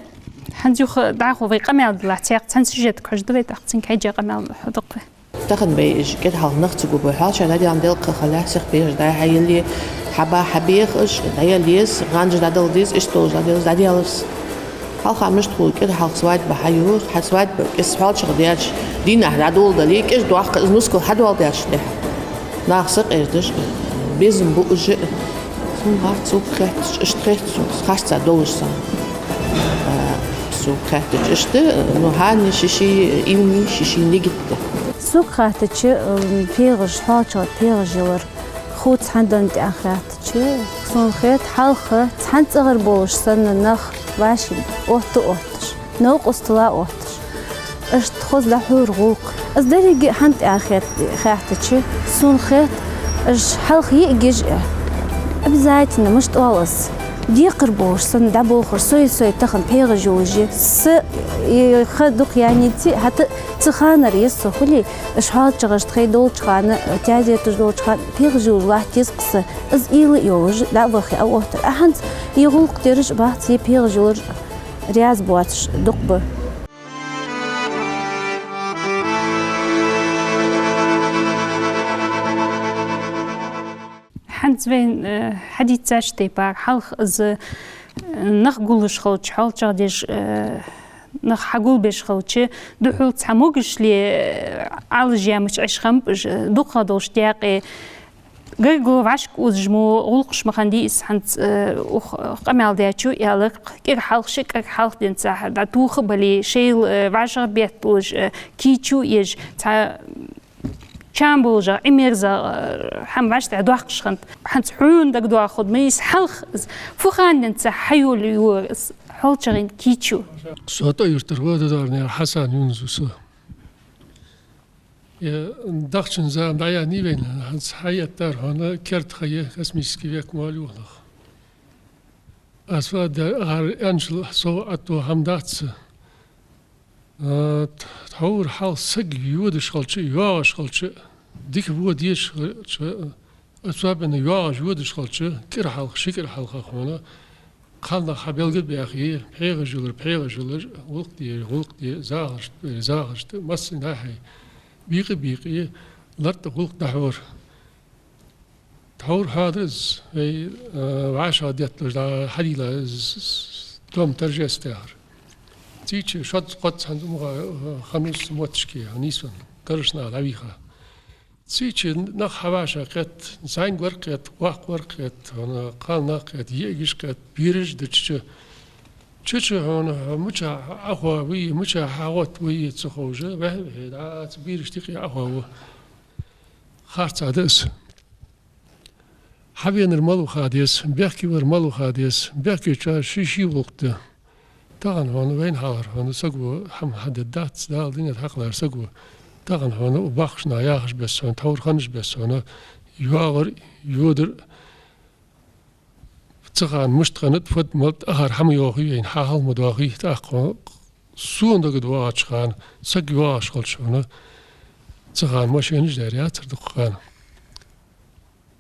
ХӀанз юха дӀахо вай къамаьл дилла цхьаькха, цхьан сюжета хьожаргда вай, тӀаккха цунга хьежжа къамаьл хьодоаккх вай. Тахан вай уж кӀира хьалха нах ца губой, хьоалчагӀа дӀадаьнна делкъа хилалехь, сиха бераш дӀа-хьа яле, хьаба-хьабеха уж, дӀаяле из, гӀандаш дӀадала деза, иштта долаш дӀаделла из, дӀаделла из. Хьалха мишта хул, кӀира хьалха свадьба хьайора, хьа свадьба кӀезига хьоалчагӀа даьча дийнахьа дӀадоладале, кӀира доахка из нускал хьадоаладаьчул тӀехьагӀа. Наха сакъердаш, безам бу уж. Сона хатта, сога хаьттача, иштта хет сона, харцахьа долаш санна. А, сога хаьттача иштта, ну, хӀаране ший-ший уйла, ший-ший нигат да. Сога хаьттача, м, пхьегӀаш, хьоалчагӀа пхьегӀаш ялар хов цхьан денна тӀа хаьттача, сона хет, хьалха цхьан цӀагӀара болаш санна нах вӀаший отта отташ, новкъостала отташ. Иштта хоза дӀахьора гӀулакх. Из деррига хьан тӀа хет, хаьттача, сона хет, уж хьалха йиӀигаш а, обязательно, мишта оал аз, декхар болаш санна дӀаболхар, сой-сой тахан пхьегӀаш йолаш я. Са, э, ха дукха яьннеце, хӀаьта цу ханара, еза со хуле, уж хьоалчагӀаш тхоай долча хана, тезеташ долча хана, пхьегӀаш йолаш латта еза-кх са. Из уйла йолаш дӀа а ваха, а оттар. А хӀанз е гӀулакх дераш а бац, е пхьегӀаш йолаш а раьза боацаш дукха ба. ХӀанз вайна, э, хьадийцача тайпара, хьалха из, э, нах гуллаш хилча, хьоалчагӀа деш, э, нах хьагулбеш хилча, духхьал цхьа могашал, э, Ӏалашъяь мича Ӏеш хиннаб уж, э, дукхагӀа долча даькъе, гаргало вӀашка озаш мо гӀулакхаш ма хиннадий из, хӀанз, э, укх къамаьл даьчо аьлар-кх, кӀира хьалха, ши кӀира хьалха денз цхьа дӀатоха бале, шоайла, э, вӀашагӀбетталуш, э, кийчо еш, цхьа чам болаш, Ӏимерза, э, хӀама вӀаштӀехьадоаккхаш хиннад. ХӀанз хьона дагадоагӀа хургда ма из, хьалха из фу хана денз цхьа хьайолайора из хьоалчагӀа кийчо. Со ТӀой-Юртара ва, Дадорнаькъан Хьасан Юнус ва со. Е дахчан зама дӀаяьннай вайна, хӀанз хьаэттар хьона керда ха я, космический век ма оал йоах нах. Аз фу дар, ара аьнначул совгӀат дола хӀама дац. А, тхьовра хьалха саг йодаш хилча, йоагӀаш хилча, дика вода дезаш хилча, особенно йоагӀаш, йодаш хилча, кӀира хьалха, ши кӀира хьалха хьона, кхалнах хьабелгалбаьхе, пхьегӀаш йолар, пхьегӀаш йолар, гӀулакх де, гӀулакх де, захарш де, захарш де, массанахьа бийкъа, бийкъа, лартӀа гӀулакх дӀахьора. Тхьовра хьоадаьр из, вай, а, вӀашагӀдетталуш дӀа хьадийла из, дом торжества яхар. Цийча шозза-кхозза хӀанз ма хиннав из моттигашка нийсвенна, карарча наха дӀавийха. Цийча нах хьавӀашагӀкхет, зӀамигаш вар кхет, воккхагӀвар кхет, хьона кхалнах кхет, йиӀигаш кхет, бераш да чу-чу. Чу-чу хьона, хьо мича Ӏохоаву, мича хьагӀоттаву ца ховш, вехьа-вехьа дӀа цу берашта юкъе Ӏохоаву. Харцахьа да из. Хьавенар малав ха деза, бехке вар малав ха деза, бехке чӀоагӀа ший-ший гӀулакх да. Тахан хьона вайна хьалхара хьона саго хӀама хьадергдац, Дала дунен тӀа хьакхалара саго. Тахан хьона боккхийча наха яхаш бесса хьона, тхьовра хиннаш бесса хьона, йоагӀар, йодар, цу хана мишта хиннад, фуд-малад, ахар хӀама йоахий вайна, хьахьал ма доахий, тӀаккха хьона сона дагадоагӀача хана, саг йоагӀаш хилча хьона, цу хана машенаш дар яцар дукха хана.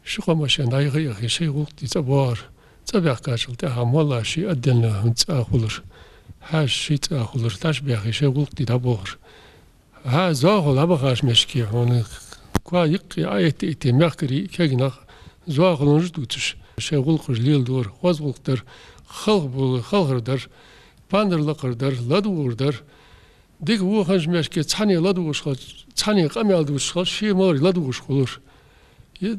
Ши-кхо машен дӀаяха а яхе, шоай гӀулакх де цӀабоагӀар. ЦӀабаьхкачул тӀехьагӀа моллаша шоай отдельно хӀанз цӀа хулар. Хьаьшаша шоай цӀа хулар. ТӀашбаьхе, шоай гӀулакх де дӀабоахар. ХӀа, зоахал хьабахача мехка хьона, коа юкъе Ӏоэтта-этте мехкарий, кагий нах, зоахалонаш дувцаш, Шоай гӀулакхаш леладора, хоза гӀулакх дар, халхабувла, халхар дар, пандар лакхар дар, ладувгӀар дар. Дика воханча мешке цхьанне ладувгӀаш хилча, цхьанне къамаьл дувцаш хилча, ше ма варра ладувгӀаш хулар. Е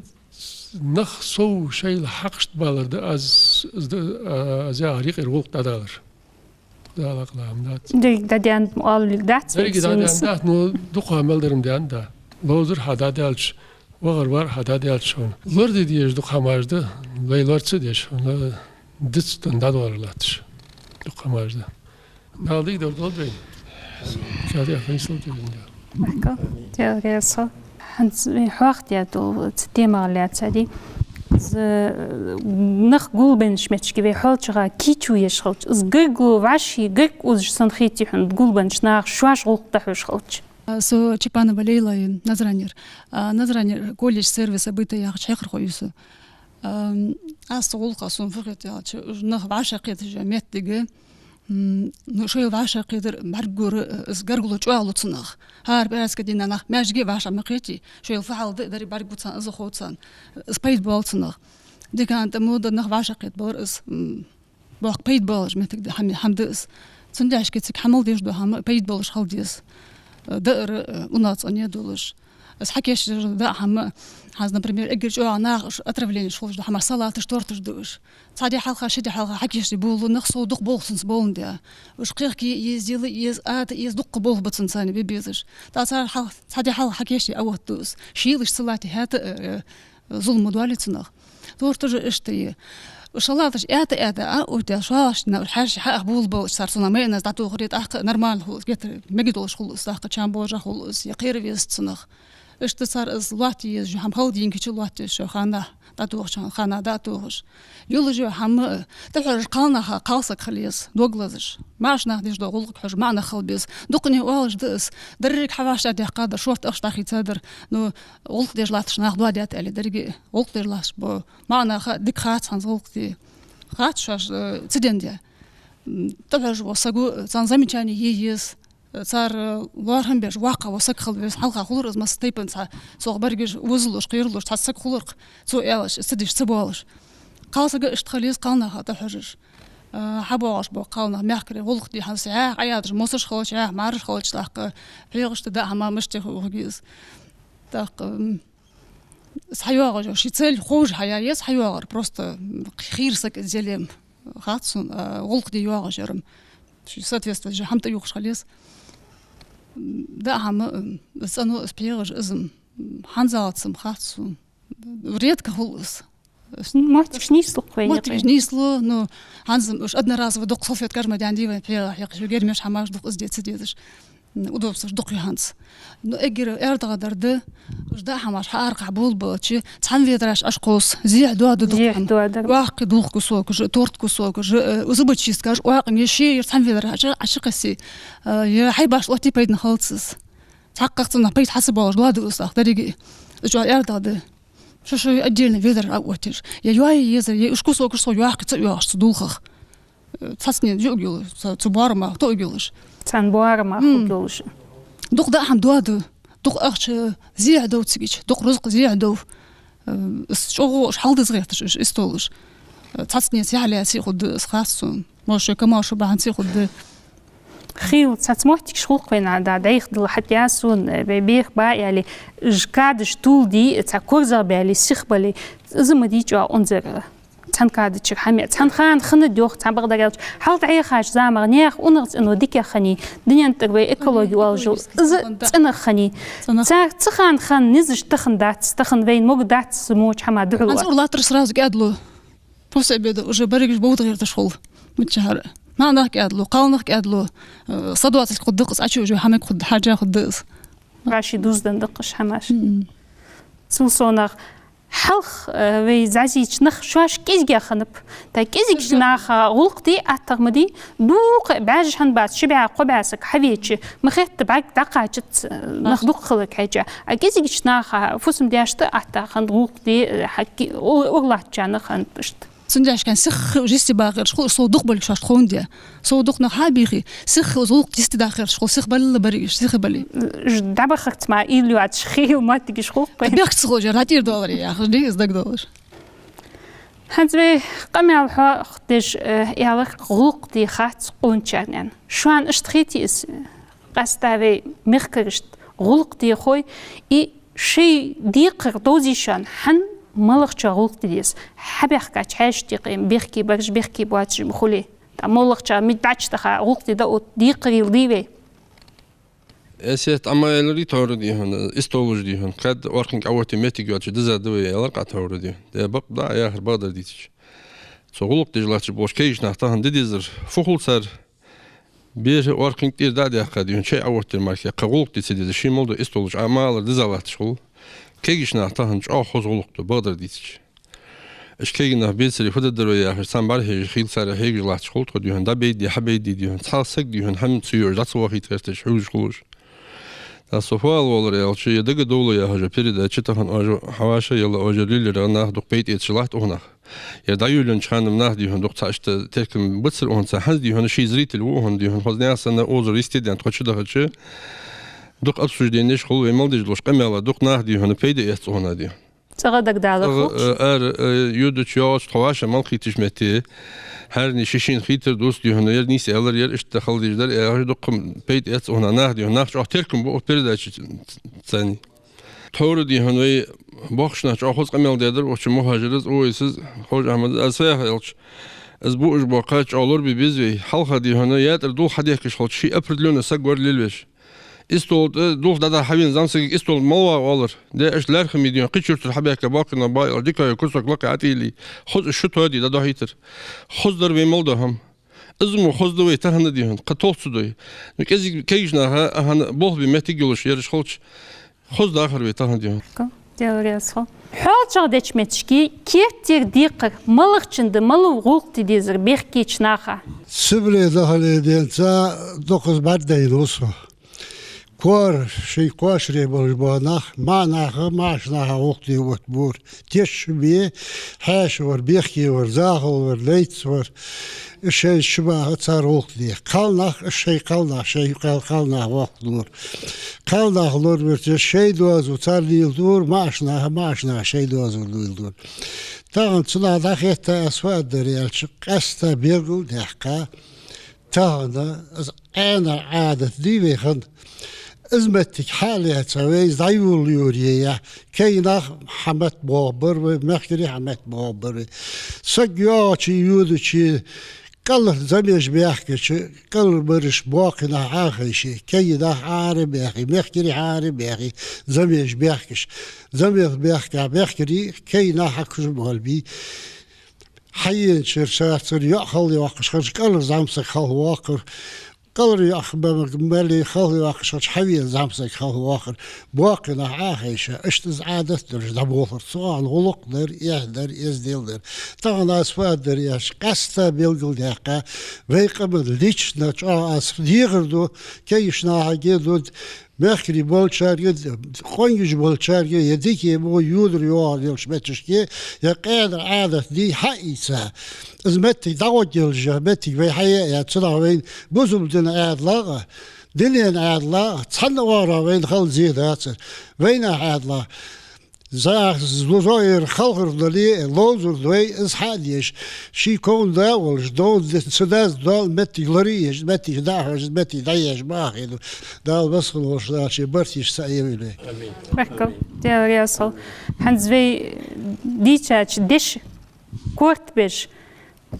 нах сов шоайла хьакъашта балар да аз, аз да, а, аз яхар юкъера гӀулакх дӀадалар. Дала къахетам дац. Деррига дӀадаьнна оалалга дац вай? Деррига дӀадаьнна дац, но дукха мел дар-м даьнна да. Ловзар хьадӀадаьлча, вахар вар хьадӀадаьлча хьона. Лораде дезаш дукха хӀамаш да, вай лора ца деш хьона, дицдан дӀадоалар латташ. Дукха хӀамаш да. Дала дика дар долда вайна. Ша тӀехьа хайсал тӀехьа. Марко, тел гесо. ХӀанз вай хьоахадаь дола цу темах лаьца ди. Из, э, нах гулбеннача меттиге вай хьоалчагӀа кийчо еш хилча, из гаргало вӀаши гарга узаш санна хетий хьона гулбеннача наха шоаш гӀулакх дӀахьош хилча? А, со Чапанова Лейла я, Назранера. А, Назранера колледж сервиса быта яхача хьехархо я со. Ам, аз цу гӀулакха сона фу хет аьлча, уж нах вӀашагӀкхеташ йола моттиг, м, ну, шоайла вӀашагӀкхетар бӀаргагур, э, из гаргало чӀоагӀа лу цунах. ХӀара пӀаьраска дийнахьа нах маьждиге вӀашагӀ ма кхетий, шоайла фу хьал да, деррига бӀаргагу царна, из хов царна, из пайда боал цунах. Декан тӀа мо да нах вӀашагӀкхетабалар из, м, боккха пайда боалаш моттиг да, хӀама, хӀама да из. Цудухьа цига хьа мел деш дола хӀама пайда болаш хила деза. Э, даар, э, унахцӀенъе долаш. Из хьакийчдеш дола даа хӀама, хӀанз, например, эггара чӀоагӀа наха уж отравленеш хулаш дола хӀама, салаташ, торташ да уж. Цхьа ди хьалха, ши ди хьалха хьакийчде болалу нах, сов дукха болх цунца боландаь. Уж кхехке еза, дила еза, ата еза, дукха болх ба цунца царна бе безаш. ТӀаккха цар хьал-, цхьа ди хьалха хьакийчде Ӏооттаду из. Шийлаш ца латте хӀаьта а, э, зулам ма доалий цунах. Торташ а иштта я. Уж салаташ аьтта-аьтта Ӏооттаяь, шоллагӀча дийнахьа уж хьаьрча хьаах болабалча, цар цунах майонез дӀатохаре, тӀаккха нормально хул из, геттара мегаргдолаш хул из, тӀаккха чам божа хул из, е кхера веза цунах. Иштта цар из лоаттае езаш йола хӀама, холодильнике чу лоаттаеш йола хана, дӀатохача хана дӀатохаш. Йолаш йола хӀама, э, тӀахьожаш кхалнаха кхалсаг хила еза, дог лазаш. МаӀача наха деш дола гӀулакх хьожаш маӀа нах хила беза. Дукхане оалаш да из, деррига хьавӀашагӀдаьккха дар, шортта ахча дӀахийца дар. Ну, гӀулакх деш латташ нах доадаьд аьле, деррига гӀулакх деш латташ бола маӀа наха дика хац хӀанз гӀулакх де. Хац шоаш, э, ца денде. М, тӀахьожаш вола саг ва, царна замечани е еза. Цар, э, лоархӀам беш воккха вола саг хила веза. Хьалха хулар из масса тайпан цхьа, цох баргаш вузалуш, кхералуш цхьа саг хулар-кх, цо аьлча, ца деш, ца боалаш. Кхалсаг а иштта хила еза, кхалнаха тӀахьожаш. Э, хьабоагӀаш бола кхалнах мехкарий гӀулакх де хӀанз, яхь Ӏоядаш мосаш хилча, яхь мӀараш хилча, тӀаккха пхьегӀашта даа хӀама мишта хургья из. ТӀаккха, м, хьайоагӀаш йола ший цель ховш хьаяь еза хьайоагӀар, просто, м, хийра саг из яле-м, хац сона, а, гӀулакх де йоагӀаш яр-м. Ший соответствующий хӀама тӀаювхаш хила еза. М, даа хӀама, м, из цӀено, из пхьегӀаш, из-м, м, хӀанзалца-м хац сона. Редко хул из. Моттигаш нийслу-кх вайна юкъе? Моттигаш нийслу, ну, хӀанз-м уж одноразово дукха салфеткаш ма даьннадий вай пхьегӀа хьекхаш, гермеш хӀамаш дукха из де ца дезаш. М, удобстваш дукха я хӀанз. Ну, эггара аьрдагӀа дар да, уж даа хӀамаш хьааркхахьа болабалча, цхьан ведраш Ӏочукхувс, зехьа доаду дукха хӀама. Зехьа доаду. Воккхий дулх кусокаш, торт кусокаш, э, зубочисткаш, оакъанга ше ер цхьан ведра Ӏочу-, Ӏочукхессе, э, е хьайбаш оттае пайдана хилац из. Цхьаккха цунах пайда хьа ца боалаш доаду из тӀаккха деррига а. Из чӀоагӀа аьрдагӀа да. Шо-шоай отдельно ведраш Ӏооттаеш. Е йоае еза, е уж кусокаш сов йоккхий ца йоагӀаш цу дулхах. Цхьаццанена юаг йолаш, цу, цу боарамах тоъаг йолаш. Цхьан боарамах хургйолаш. Дукха даа хӀама доаду, дукха ахча зехьа дов цигача, дукха рузкъа зехьа дов. Э, из чӀоагӀа уж хьалдиза гӀерташ, уж истолаш. Э, цхьаццанена сехьа лаьце хургда из, хац сона. Может, шоай камаьршо бахьанца хургда. Хийла цхьацца моттигаш хул-кх вайна, да, дӀайха дала хьатӀаяьй сона, э, бе-, бехк ба аьле, уж кадаш тувладе, цхьа корзагӀбаьле, сихбале, из ма дий чӀоагӀа унзара. Цхьан када чура хӀама, цхьан хана хиннад йоах, цхьан бакъдар аьлча, хьалха дӀаяхача заман наьха унахцӀено дикагӀа хиннай, дунен тӀара вай экологи оалаш йола, из цӀенагӀа хиннай. ЦӀенагӀа. Цар цу хана хинна низаш тахан дац, тахан вайна могадац из моча хӀаман духьал. ХӀанз ура латтар сразу кӀаьдлу. После обеда уже берригаш бовда гӀерташ хул. Миччахьара. МаӀа нах кӀаьдлу, кхалнах кӀаьдлу, э, са доацилга хургда-кх из, Ӏочу уже хӀамаг хургда, хьажа хургда из. ВӀаши дуздан да-кх уж хӀамаш. Мгм. Цул совнагӀа хьалха, э, вай зӀазийча нах шоаш кӀезигагӀа хиннаб. ТӀаккха кӀезигача наха гӀулакх де аттагӀа ма дий, дукха бӀаьш хӀама бац, ши бӀаь, кхо бӀаь саг хьавеча, ма хетта бӀарг дӀакхачац, э, нах дукха хиларга хьежжа. А кӀезигача наха фусам-даьшта аттагӀа хиннад гӀулакх де, э, хьакки-, у-, уралаттача наха хиннад иштта. Цудухьа шоаш сиха уж йисте багӀараш хул, уж сов дукха болга шоашта ховндаь. Сов дукха нах хьабийхе, сиха уж гӀулакх йисте дагӀараш хул, сихбале берригаш, сихбале. Уж дӀабахарца мара уйла йоацаш хийла моттигаш хул-кх вайна. Бехк ца хулаш, дӀатӀера доаларе яхаш, дий из дагадоалаш. ХӀанз вай къамаьл хьоахадеш, э, аьлар, гӀулакх де хац къоначарна. Шоана иштта хетий из, къаьстта вай мехкарашта гӀулакх де хой, и шоай декхар довзий шоана, хӀана малагӀчоа гӀулакх де деза? Хьабаьхкача хьаьший декхар, бехке бараш, бехке боацаш ма хулий. ТӀаккха моллагӀчоа мел дӀачудаха гӀулакх де да, от декхарийла дий вай? Эсет Ӏамаялари тхьовра дий хьона, истолаш дий хьона, кхаьдда оркхинг Ӏооттае моттиг йоацаш диза да вай, аьлар-кх Ӏа тхьовра дий хьона. Де бакъ да Ӏа яхар, бакъдар дийцача. Цу гӀулакх деш латташ болча кагийча наха тахан де дезар фу хул цар? Бера оркхинг тӀера дӀа а даьккха дий хьона, чай Ӏооттаяр мара кхы гӀулакх де ца деза, ший мел дола истолаш Ӏамаялар диза латташ хул. Кагийча наха тахан чӀоагӀа хоза гӀулакх ду, бакъдар дийцача. Уж кагий нах бецаре фу дергдар вай яхаш, царна бӀарахьежа хийла царех хьегаш латташ хул тхо дий хьона, дӀабайде, хьабайде дий хьона, цхьа саг дий хьона, хӀама ца юаш, дӀа ца вахийта гӀерташ, хьувзаш хулаш. ТӀаккха со фу ала воаллар аьлча, ер дагадовла яхаш йола передача тахан оаш хьавӀашагӀъелла, оаш лелаярах нах дукха пайда эцаш латт укх наха. Ер дӀайолаеннача хана-м нах дий хьона дукха цхьа иштта теркам бацар укханца, хӀанз дий хьона ший зритель ва укхун дий хьона, хоза наьха санна озар йисте даьнна тхо чудахача, дукха обсужденеш хул, вай мел деш долча къамаьла дукха нах дий хьона пайда эц укхунна дий хьона. ЦӀагӀа дагадалар ЦӀагӀа, хулаш. Э, ара, э, йодача йоагӀача тхо вӀашагӀ мел хийтача метте, хӀаране ший-шийна хийтар дувц дий хьона, ер нийса аьлар, ер иштта хила дезаш дар яхаш, дукха пайда эц укхунна нах дий хьона, нах чӀоагӀа теркам ба укх передачаца царна. Тхьовра дий хьона вай боккхийча наха чӀоагӀа хоза къамаьл даьдар, укх чу мухӀажирас, Увайсас, Хож-Ахьмадас, аз фу яхар аьлча, из буаш бола кхача чӀоагӀа лорабе беза вай, хьалха дий хьона, ятӀара дулх хьадехкаш хилча, ший определённый саг вар лелавеш. Истол тӀа дулх дӀадахьа хьавена зӀамсагага истол тӀа мел вагӀа оалар. Де, иштта лаьрхӀа ма дий хьона, кхыча юртара хьабаьхка боккхий нах ба аьле, дикагӀа кусок лакхе ӀотӀаеллий, хоза иштта шу тоаде дӀадохьийтар. Хоза дар вай мел дола хӀама. Из мо хоза да вай тахан дий хьона, кхы толх ца дой. Ну, кӀезига кагийча наха, а, хӀана болх бе моттиг йолаш ераш хилча, хоза дахар вай тахан дий хьона. Даьла раьза хилва. ХьоалчагӀа деча моттиге керттера декхар малагӀчун да, малав гӀулакх де дезар бехкача наха? Сибре дахале денца дукхаза бӀаргадайна ва со. Коа шоай кхоачаре болаш бола нах, маӀа наха, маӀача наха гӀулакх де оттабора. Тешаш бе, хьаьша вар, бехке вар, захал вар, лайц вар. Уж шоай ши баха цар гӀулакх де. Кхалнах, уж шоай кхалнах, шоай кхал-, кхалнах гӀулакх дора. Кхалнах лорабарца шоай доазув цар леладора, маӀача наха, маӀача наха шоай доазув леладора. Тахан цунах дӀахетта аз фу аргдар аьлча, къаьстта белгалдаьккха, тахан из Ӏаьнара Ӏадат дий вай хинна. Из моттиг хьалаьца вай из дӀайолайора яхь, кагий нах хьаметтабоагӀаргбар вай, мехкарий хьаметтабоагӀаргбар вай. Саг йоагӀача, йодача, кӀалхара зӀамигаш баьхкача, кӀалхарбараш боккхий нах Ӏохайше, кагий нах Ӏара а баьхе, мехкарий Ӏара а баьхе, зӀамигаш баьхкача. ЗӀамига баьхка мехкарий кагий наха хьакхувш болабий. Хьаенача шера царцара йоӀ халхайоаккхаш хилча, кӀалхара зӀамсаг халхавоаккхар. КӀалхара йоӀ бе-, мел халхайоаккхаш хилча, хьавена зӀамсаг халхавоаккхар. Боккхий нах Ӏохайша, иштта из Ӏадат долаш дӀаболхар. Цу хана гӀулакх дар, эхь дар, эздел дар. Тахан аз фу аргдар аьлча, къаьстта белгалдаьккха, вай къаман лична чӀоагӀа аз дехар ду, кагийча нахага а ду, мехкарий болчарга а, къонгаш болчарга а, е дика, е во йодар йоагӀар йолча моттигашка, е къаьнара Ӏадат дий хьаийца. Из моттиг дӀагӀоргйолаш, моттиг вай хьаяь а яь, цунах вайна бусалба дина Ӏаьдала а, дунен Ӏаьдала а, цхьанне а вайна хала зе дацар. Вайнаьха Ӏаьдала а, зах-, зу-, зоэр халхар дале а, ловзар да вай, из хьа а деш, ший ков да а волаш, дов ца деза дола моттиг лораеш, моттиг дӀахьош, моттиг дӀаеш ма хилва. Дала массахана волча Дала ший барт йиш ца а йойла. Баркал. Даьла раьза хилва. ХӀанз вай дийцача деша корта беш,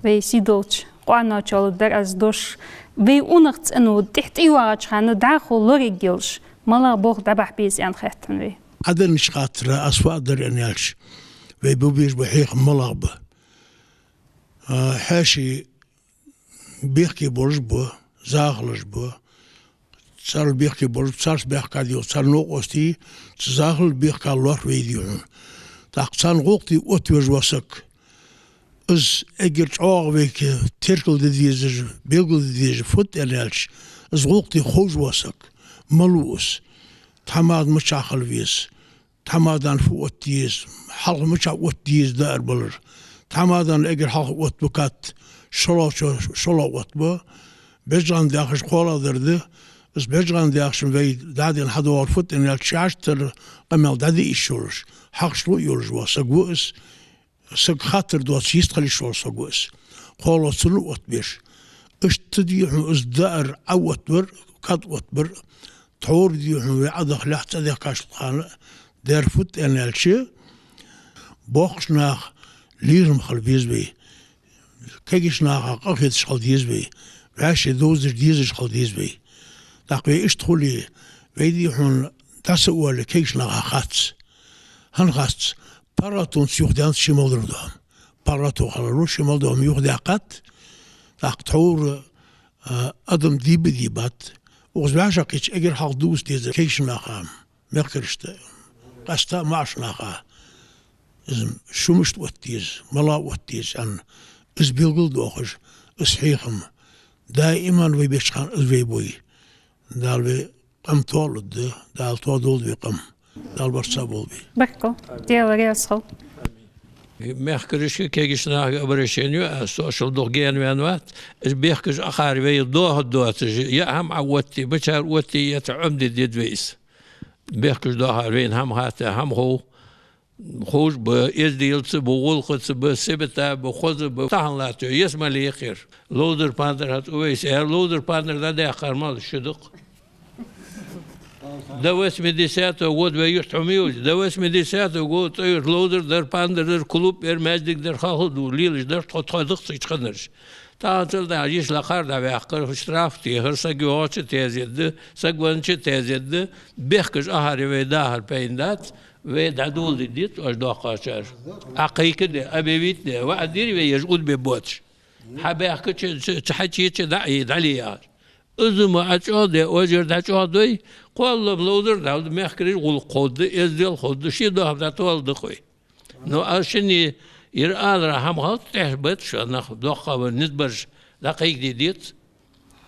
вай сийдолча къоаноч, аьлар аз дош, вай унахцӀено тӀехьа тӀайоагӀача хана дӀахо лораергйолаш, малагӀа болх дӀабахьа беза аьнна хет хьона вай? Ӏадиннача хаттара аз фу аргдар аьнна аьлча, вай бу безаш бола хьехам малагӀа ба? А, хьаьший бехке болаш ба, захалаш ба, царел бехке болаш ба, царца баьхка дий хьона, цар новкъостий, цу захалал бехка лоархӀ вай дий хьона. ТӀаккха царна гӀулакх де оттавеш вола саг, из эггара чӀоагӀа вайга теркалде дезаш, белгалде дезаш фуд аьнна аьлча, из гӀулакх де ховш вола саг, малав из, тхьамада мичахьа хила веза, тхьамадана фу оттаде еза, хьалха мичахьа оттаде еза даар балар. Тхьамадана эггара хьалха оттабу кад, шоллагӀчо шоллагӀа оттабу. БежгӀандаьхаш кхоалагӀдар да. Из бежгӀандаьхачун вай дӀадена хьадоагӀар фуд аьнна аьлча, шаьш тара къамаьл дӀадиъ йиш йолаш, хьакхашло а йолаш вола саг ва из. сага хаттар доацаш йистхила йиш йолаш саг ва из. КхоалагӀа цунна оттабеш. Иштта дий хьона из даар Ӏооттабар, кад оттабар, тхьовра дий хьона вай Ӏодахалехь цӀадехкача хана дер фуд аьнна аьлча, боккхача наха лерхӀам хила беза вай, кегийча наха къахеташ хила деза вай, вӀаший довзаш дезаш хила деза вай. ТӀаккха вай иштта хуле, вай дий хьона дӀа ца оале кегийча наха хац. ХӀана хац? ПаргӀатонца юхаденнад ший мел дар дола хӀама. ПаргӀато хиларо ший мел дола хӀама юхадаьккхад, тӀаккха тхьовра, а, адам дийба дийбад. Укхаза вӀашагӀкхийтача эггара хьалха дувца дезар кегийча наха, мехкарашта, къаьстта маӀача наха. Из шу мишта отта деза, мала отта деза аьнна, из белгалдоахаш, из хьехам. Даиман вай беча хана из вай бой. Дала вай къам тоалургда, Дала тоадолда вай къам. Дала барт цхьа болба вай. Баркал. Даьла раьза хилва. Мехкарашка, кегийча нахага обращени я аз, со шул дукха гаьнаваьнна вац. Из бехкаш ахар вай доахаргдоацаш, яа хӀама Ӏооттае, мичара оттае еза Ӏомаде деза вай из. Бехкаш доахар вайна хӀама хатта, хӀама хов. Ховш ба, эзделца ба, гӀулакхаца ба, сибата ба, хоза ба, тахан латтача ялсмале я ер. Ловзар-пандар хьа цӀа вайса, яр ловзар-пандар дӀадаьккхар мала ши дакъа. До восьмидесятого года вай юрт хьума йолча, до восьмидесятого года цӀа юрта ловзар дар, пандар дар, клуб яр, маьждиг дар, халхо ду, лелаш дар, тхо, тхо дакъа цигача ханараш. Тахан цӀа дӀа йиш лакхара дӀаваьккхар, штраф техар, саг йоагӀача тезет да, саг веннача тезет да, бехкаш ахар вай дахар пайна дац, вай дӀадоладе деза оаш доккхачар. Ӏокхайкаде, объявить де, ваӀад дир вай еш удбе боацаш. Хьабаьхкача, ца, ца хьачеча дӀа а, дӀале яхаш. Из ма Ӏочоаде, ожар дӀачӀоагӀдой, кхоллам ловзар дӀалда, мехкарий гӀулакх ховргда, эздел ховргда, ший доахар дӀатоаладу-кх вай. Ну, аз шинне ер алара хӀама хилча тӀехьа бац шо, нах доккха вар низ бараш дӀакхайкаде деза.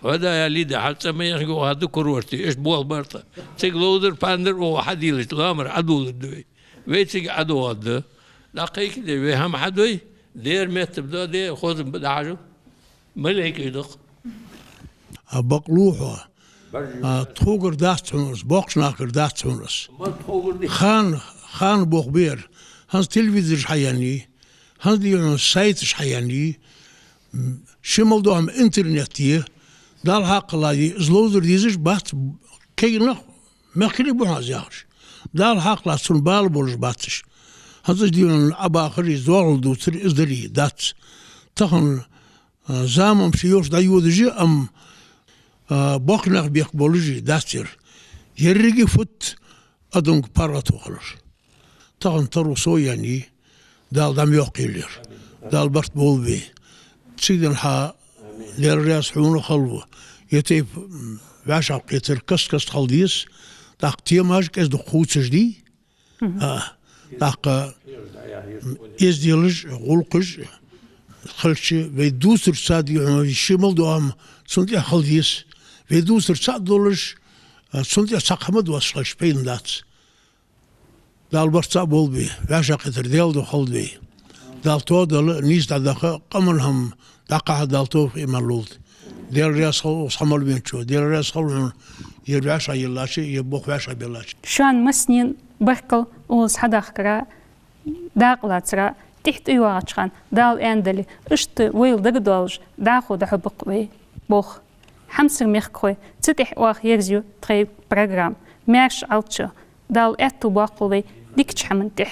Вада я лида, хьал цӀа ма яхаш гугӀа да курорте, иштта болх бар тха. Цига ловзар-пандар оаха хьадийлача, ламар Ӏодоладу вай. Вай цига ӀодоагӀаргда. ДӀакхайкаде, вай хӀама хьадой, дера меттаб да, де, хоза ба дӀахьажал. Малейкаш да-кх. А бакълув хьо. А, тхогара дац хьона из, боккхача нахагара дац хьона из. Хана, хана бох бер. ХӀанз телевизораш хьаяьннай, хӀанз дий хьона сайташ хьаяьннай, м, ший мел дола хӀама интернет я, Дала хьакхалла я, из ловзар дезаш бац, кегий нах, мехкарий ба хьона из яхаш. Дала хьакхалла цунна бала болаш бац уж. ХӀанз из дий хьона Ӏобахари, зоахалол дувцари, из дари дац. Тахан а, заман ший йолча дӀайодаш я, амма, а, боккхий нах бехк болаш дац ер. Еррига фуд адамга паргӀато хилар. Тахан таро со яьннай, Дала дӀа ма йоаккхийла ер. Дала барт болба вай. Цига денз хьа Даьла раьза хьона хилва. Ер тайпа, м, вӀашагӀкхетар каст-каста хила деза, тӀаккха темаш кӀезиг-дукха хувцаш дий, Мгм. А, тӀаккха эзделаш, гӀулакхаш хилча, вай дувцарца дий хьона, ший мел дола хӀама цунна тӀа хила деза. Вай дувцарца долаш, а, цунна тӀа цхьаккха хӀама доацаш хилча, пайда бац. Дала барт цхьа болба вай, вӀашагӀкхетар Даьла духьа хилда вай. Дала тоадала, нийса дӀадаха, къаман хӀама дӀакхахьа Дала товфикъ, иман лолда. Даьла раьза хилва укхаза хьа мел веначоа, Даьла раьза хилва хьона, ер вӀашагӀъеллача, ер болх вӀашагӀбеллача. Шоана массанена баркал укхаза хьадахкара, дакъа лацара, тӀехьа тӀайоагӀача хана, Дала аьннадале, иштта вайл дагадоалаш, дӀахо дӀахьоргба-кх вай болх. Хьамсара мехкахой, цу тӀа оаха ерзаю тхоай программа. Маьрша Ӏалда шо, Дала аьттув боаккхалба вай дикача хӀаман тӀа.